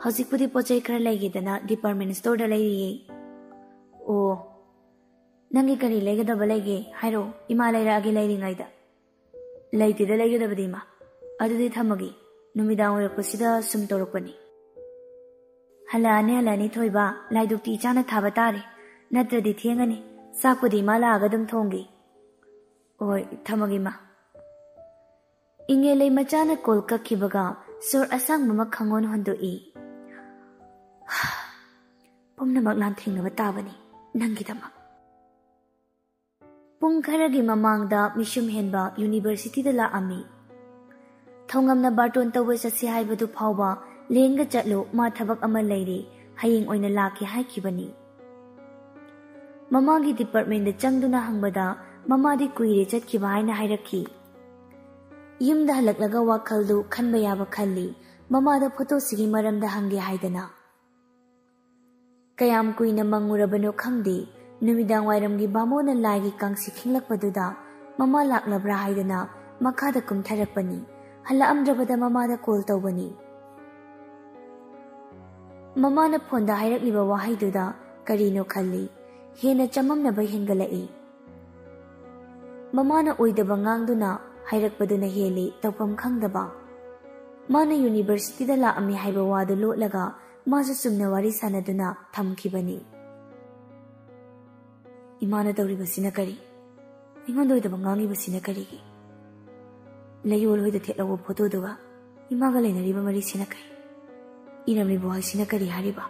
ꯍꯧꯖꯤꯛꯄꯨꯗꯤ ꯄꯣꯠ ꯆꯩ ꯈꯔ ꯂꯩꯒꯦꯗꯅ ꯗꯤꯄꯥꯔꯠꯃꯦꯟ ꯁ꯭ꯇꯣꯔꯗ ꯂꯩꯔꯤꯌꯦ꯫ "ꯑꯣ, ꯅꯪꯒꯤ ꯀꯔꯤ ꯂꯩꯒꯗꯕ ꯂꯩꯒꯦ? ꯍꯥꯏꯔꯛꯑꯣ, ꯏꯃꯥ ꯂꯩꯔꯛꯑꯒꯦ ꯂꯩꯔꯤꯉꯩꯗ꯫" "ꯂꯩꯇꯦꯗ ꯂꯩꯒꯗꯕꯗꯤ, ꯏꯃꯥ꯫ ꯑꯗꯨꯗꯤ ꯊꯝꯃꯒꯦ꯫ ꯅꯨꯃꯤꯗꯥꯡ ꯑꯣꯏꯔꯛꯄꯁꯤꯗ ꯁꯨꯝ ꯇꯧꯔꯛꯄꯅꯤ꯫" "ꯍꯜꯂꯛꯑꯅꯤ, ꯍꯜꯂꯛꯑꯅꯤ ꯊꯣꯏꯕ꯫ ꯂꯥꯏꯗꯨꯛꯇꯤ ꯏꯆꯥꯅ ꯊꯥꯕ ꯇꯥꯔꯦ꯫ ꯅꯠꯇ꯭ꯔꯗꯤ ꯊꯦꯡꯉꯅꯤ꯫ ꯆꯥꯛꯄꯨꯗꯤ ꯏꯃꯥ ꯂꯥꯛꯑꯒ ꯑꯗꯨꯝ ꯊꯣꯡꯒꯦ꯫" "ꯍꯣꯏ, ꯊꯝꯃꯒꯦ, ꯏꯃꯥ꯫" ꯏꯉꯦꯂꯩ ꯃꯆꯥꯅ ꯀꯣꯜ ꯀꯛꯈꯤꯕꯒ ꯁꯣꯔ ꯑꯁꯥꯡꯕ ꯑꯃ ꯈꯪꯍꯣꯟ ꯍꯣꯟꯗꯣꯛꯏ꯫ "ꯄꯨꯝꯅꯃꯛ ꯂꯥꯟꯊꯦꯡꯅꯕ ꯇꯥꯕꯅꯤ ꯅꯪꯒꯤꯗꯃꯛ꯫" ꯄꯨꯡ ꯈꯔꯒꯤ ꯃꯃꯥꯡꯗ ꯃꯤꯁꯨꯝ ꯍꯦꯟꯕ ꯌꯨꯅꯤꯚꯔꯁꯤꯇꯤꯗ ꯂꯥꯛꯑꯝꯃꯤ꯫ ꯊꯧꯉꯝꯅ ꯕꯥꯔꯇꯣꯟ ꯇꯧꯕ ꯆꯠꯁꯤ ꯍꯥꯏꯕꯗꯨ ꯐꯥꯎꯕ ꯂꯦꯡꯒ ꯆꯠꯂꯨ, ꯃꯥ ꯊꯕꯛ ꯑꯃ ꯂꯩꯔꯤ, ꯍꯌꯦꯡ ꯑꯣꯏꯅ ꯂꯥꯛꯀꯦ ꯍꯥꯏꯈꯤꯕꯅꯤ꯫ ꯃꯃꯥꯒꯤ ꯗꯤꯄꯥꯔꯠꯃꯦꯟꯗ ꯆꯪꯗꯨꯅ ꯍꯪꯕꯗ ꯃꯃꯥꯗꯤ ꯀꯨꯏꯔꯦ ꯆꯠꯈꯤꯕ ꯍꯥꯏꯅ ꯍꯥꯏꯔꯛꯈꯤ꯫ ꯌꯨꯝꯗ ꯍꯜꯂꯛꯂꯒ ꯋꯥꯈꯜꯗꯨ ꯈꯟꯕ ꯌꯥꯕ ꯈꯜꯂꯤ꯫ ꯃꯃꯥꯗ ꯐꯣꯇꯣꯁꯤꯒꯤ ꯃꯔꯝꯗ ꯍꯪꯒꯦ ꯍꯥꯏꯗꯅ꯫ ꯀꯌꯥꯝ ꯀꯨꯏꯅ ꯃꯪꯉꯨꯔꯕꯅꯣ ꯈꯪꯗꯦ, ꯅꯨꯃꯤꯗꯥꯡ ꯋꯥꯏꯔꯝꯒꯤ ꯕꯥꯃꯣꯟꯅ ꯂꯥꯏꯒꯤ ꯀꯥꯡꯁꯤ ꯈꯤꯡꯂꯛꯄꯗꯨꯗ ꯃꯃꯥ ꯂꯥꯛꯂꯕ꯭ꯔꯥ ꯍꯥꯏꯗꯅ ꯃꯈꯥꯗ ꯀꯨꯝꯊꯔꯛꯄꯅꯤ꯫ ꯍꯜꯂꯛꯑꯝꯗ꯭ꯔꯕꯗ ꯃꯃꯥꯗ ꯀꯣꯜ ꯇꯧꯕꯅꯤ꯫ ꯃꯃꯥꯅ ꯐꯣꯟꯗ ꯍꯥꯏꯔꯛꯂꯤꯕ ꯋꯥꯍꯩꯗꯨꯗ ꯀꯔꯤꯅꯣ ꯈꯜꯂꯤ꯫ ꯍꯦꯟꯅ ꯆꯃꯝꯅꯕ ꯍꯦꯟꯒꯠꯂꯛꯏ꯫ ꯃꯃꯥꯅ ꯑꯣꯏꯗꯕ ꯉꯥꯡꯗꯨꯅ ꯍꯥꯏꯔꯛꯄꯗꯨꯅ ꯍꯦꯜꯂꯤ ꯇꯧꯐꯝ ꯈꯪꯗꯕ꯫ ꯃꯥꯅ ꯌꯨꯅꯤꯚꯔꯁꯤꯇꯤꯗ ꯂꯥꯛꯑꯝꯃꯤ ꯍꯥꯏꯕ ꯋꯥꯗꯨ ꯂꯣꯠꯂꯒ ꯃꯥꯁꯨ ꯆꯨꯝꯅ ꯋꯥꯔꯤ ꯁꯥꯟꯅꯗꯨꯅ ꯊꯝꯈꯤꯕꯅꯤ꯫ "ꯏꯃꯥꯅ ꯇꯧꯔꯤꯕꯁꯤꯅ ꯀꯔꯤ? ꯑꯩꯉꯣꯟꯗ ꯑꯣꯏꯗꯕ ꯉꯥꯡꯉꯤꯕꯁꯤꯅ ꯀꯔꯤꯒꯤ?" ꯂꯩꯌꯣꯜ ꯍꯣꯏꯗ ꯊꯦꯠꯍꯧꯕ ꯐꯣꯇꯣꯗꯨꯒ ꯏꯃꯥꯒ ꯂꯩꯅꯔꯤꯕ ꯃꯔꯤꯁꯤꯅ ꯀꯩ? ꯏꯔꯝꯂꯤꯕ ꯋꯥꯍꯩꯁꯤꯅ ꯀꯔꯤ ꯍꯥꯏꯔꯤꯕ?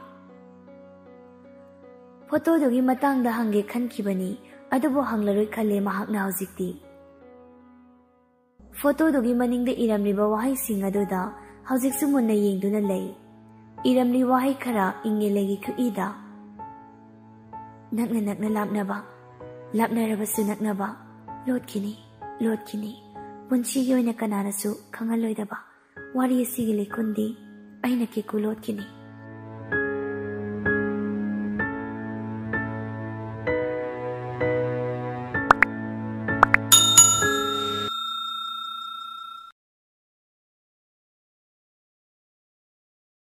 ꯐꯣꯇꯣꯗꯨꯒꯤ ꯃꯇꯥꯡꯗ ꯍꯪꯒꯦ ꯈꯟꯈꯤꯕꯅꯤ, ꯑꯗꯨꯕꯨ ꯍꯪꯂꯔꯣꯏ ꯈꯜꯂꯦ ꯃꯍꯥꯛꯅ ꯍꯧꯖꯤꯛꯇꯤ꯫ ꯐꯣꯇꯣꯗꯨꯒꯤ ꯃꯅꯤꯡꯗ ꯏꯔꯝꯂꯤꯕ ꯋꯥꯍꯩꯁꯤꯡ ꯑꯗꯨꯗ ꯍꯧꯖꯤꯛꯁꯨ ꯃꯨꯟꯅ ꯌꯦꯡꯗꯨꯅ ꯂꯩ꯫ ꯏꯔꯝꯂꯤ ꯋꯥꯍꯩ ꯈꯔ ꯏꯪꯉꯦꯂꯩꯒꯤ ꯈꯨꯠꯏꯗ꯫ ꯅꯛꯅ ꯅꯛꯅ ꯂꯥꯞꯅꯕ, ꯂꯥꯞꯅꯔꯕꯁꯨ ꯅꯛꯅꯕ, ꯂꯣꯠꯈꯤꯅꯤ, ꯂꯣꯠꯈꯤꯅꯤ꯫ ꯄꯨꯟꯁꯤꯒꯤ ꯑꯣꯏꯅ ꯀꯅꯥꯅꯁꯨ ꯈꯪꯍꯜꯂꯣꯏꯗꯕ ꯋꯥꯔꯤ ꯑꯁꯤꯒꯤ ꯂꯩꯈꯨꯟꯗꯤ ꯑꯩꯅ ꯀꯦꯀꯨ ꯂꯣꯠꯈꯤꯅꯤ꯫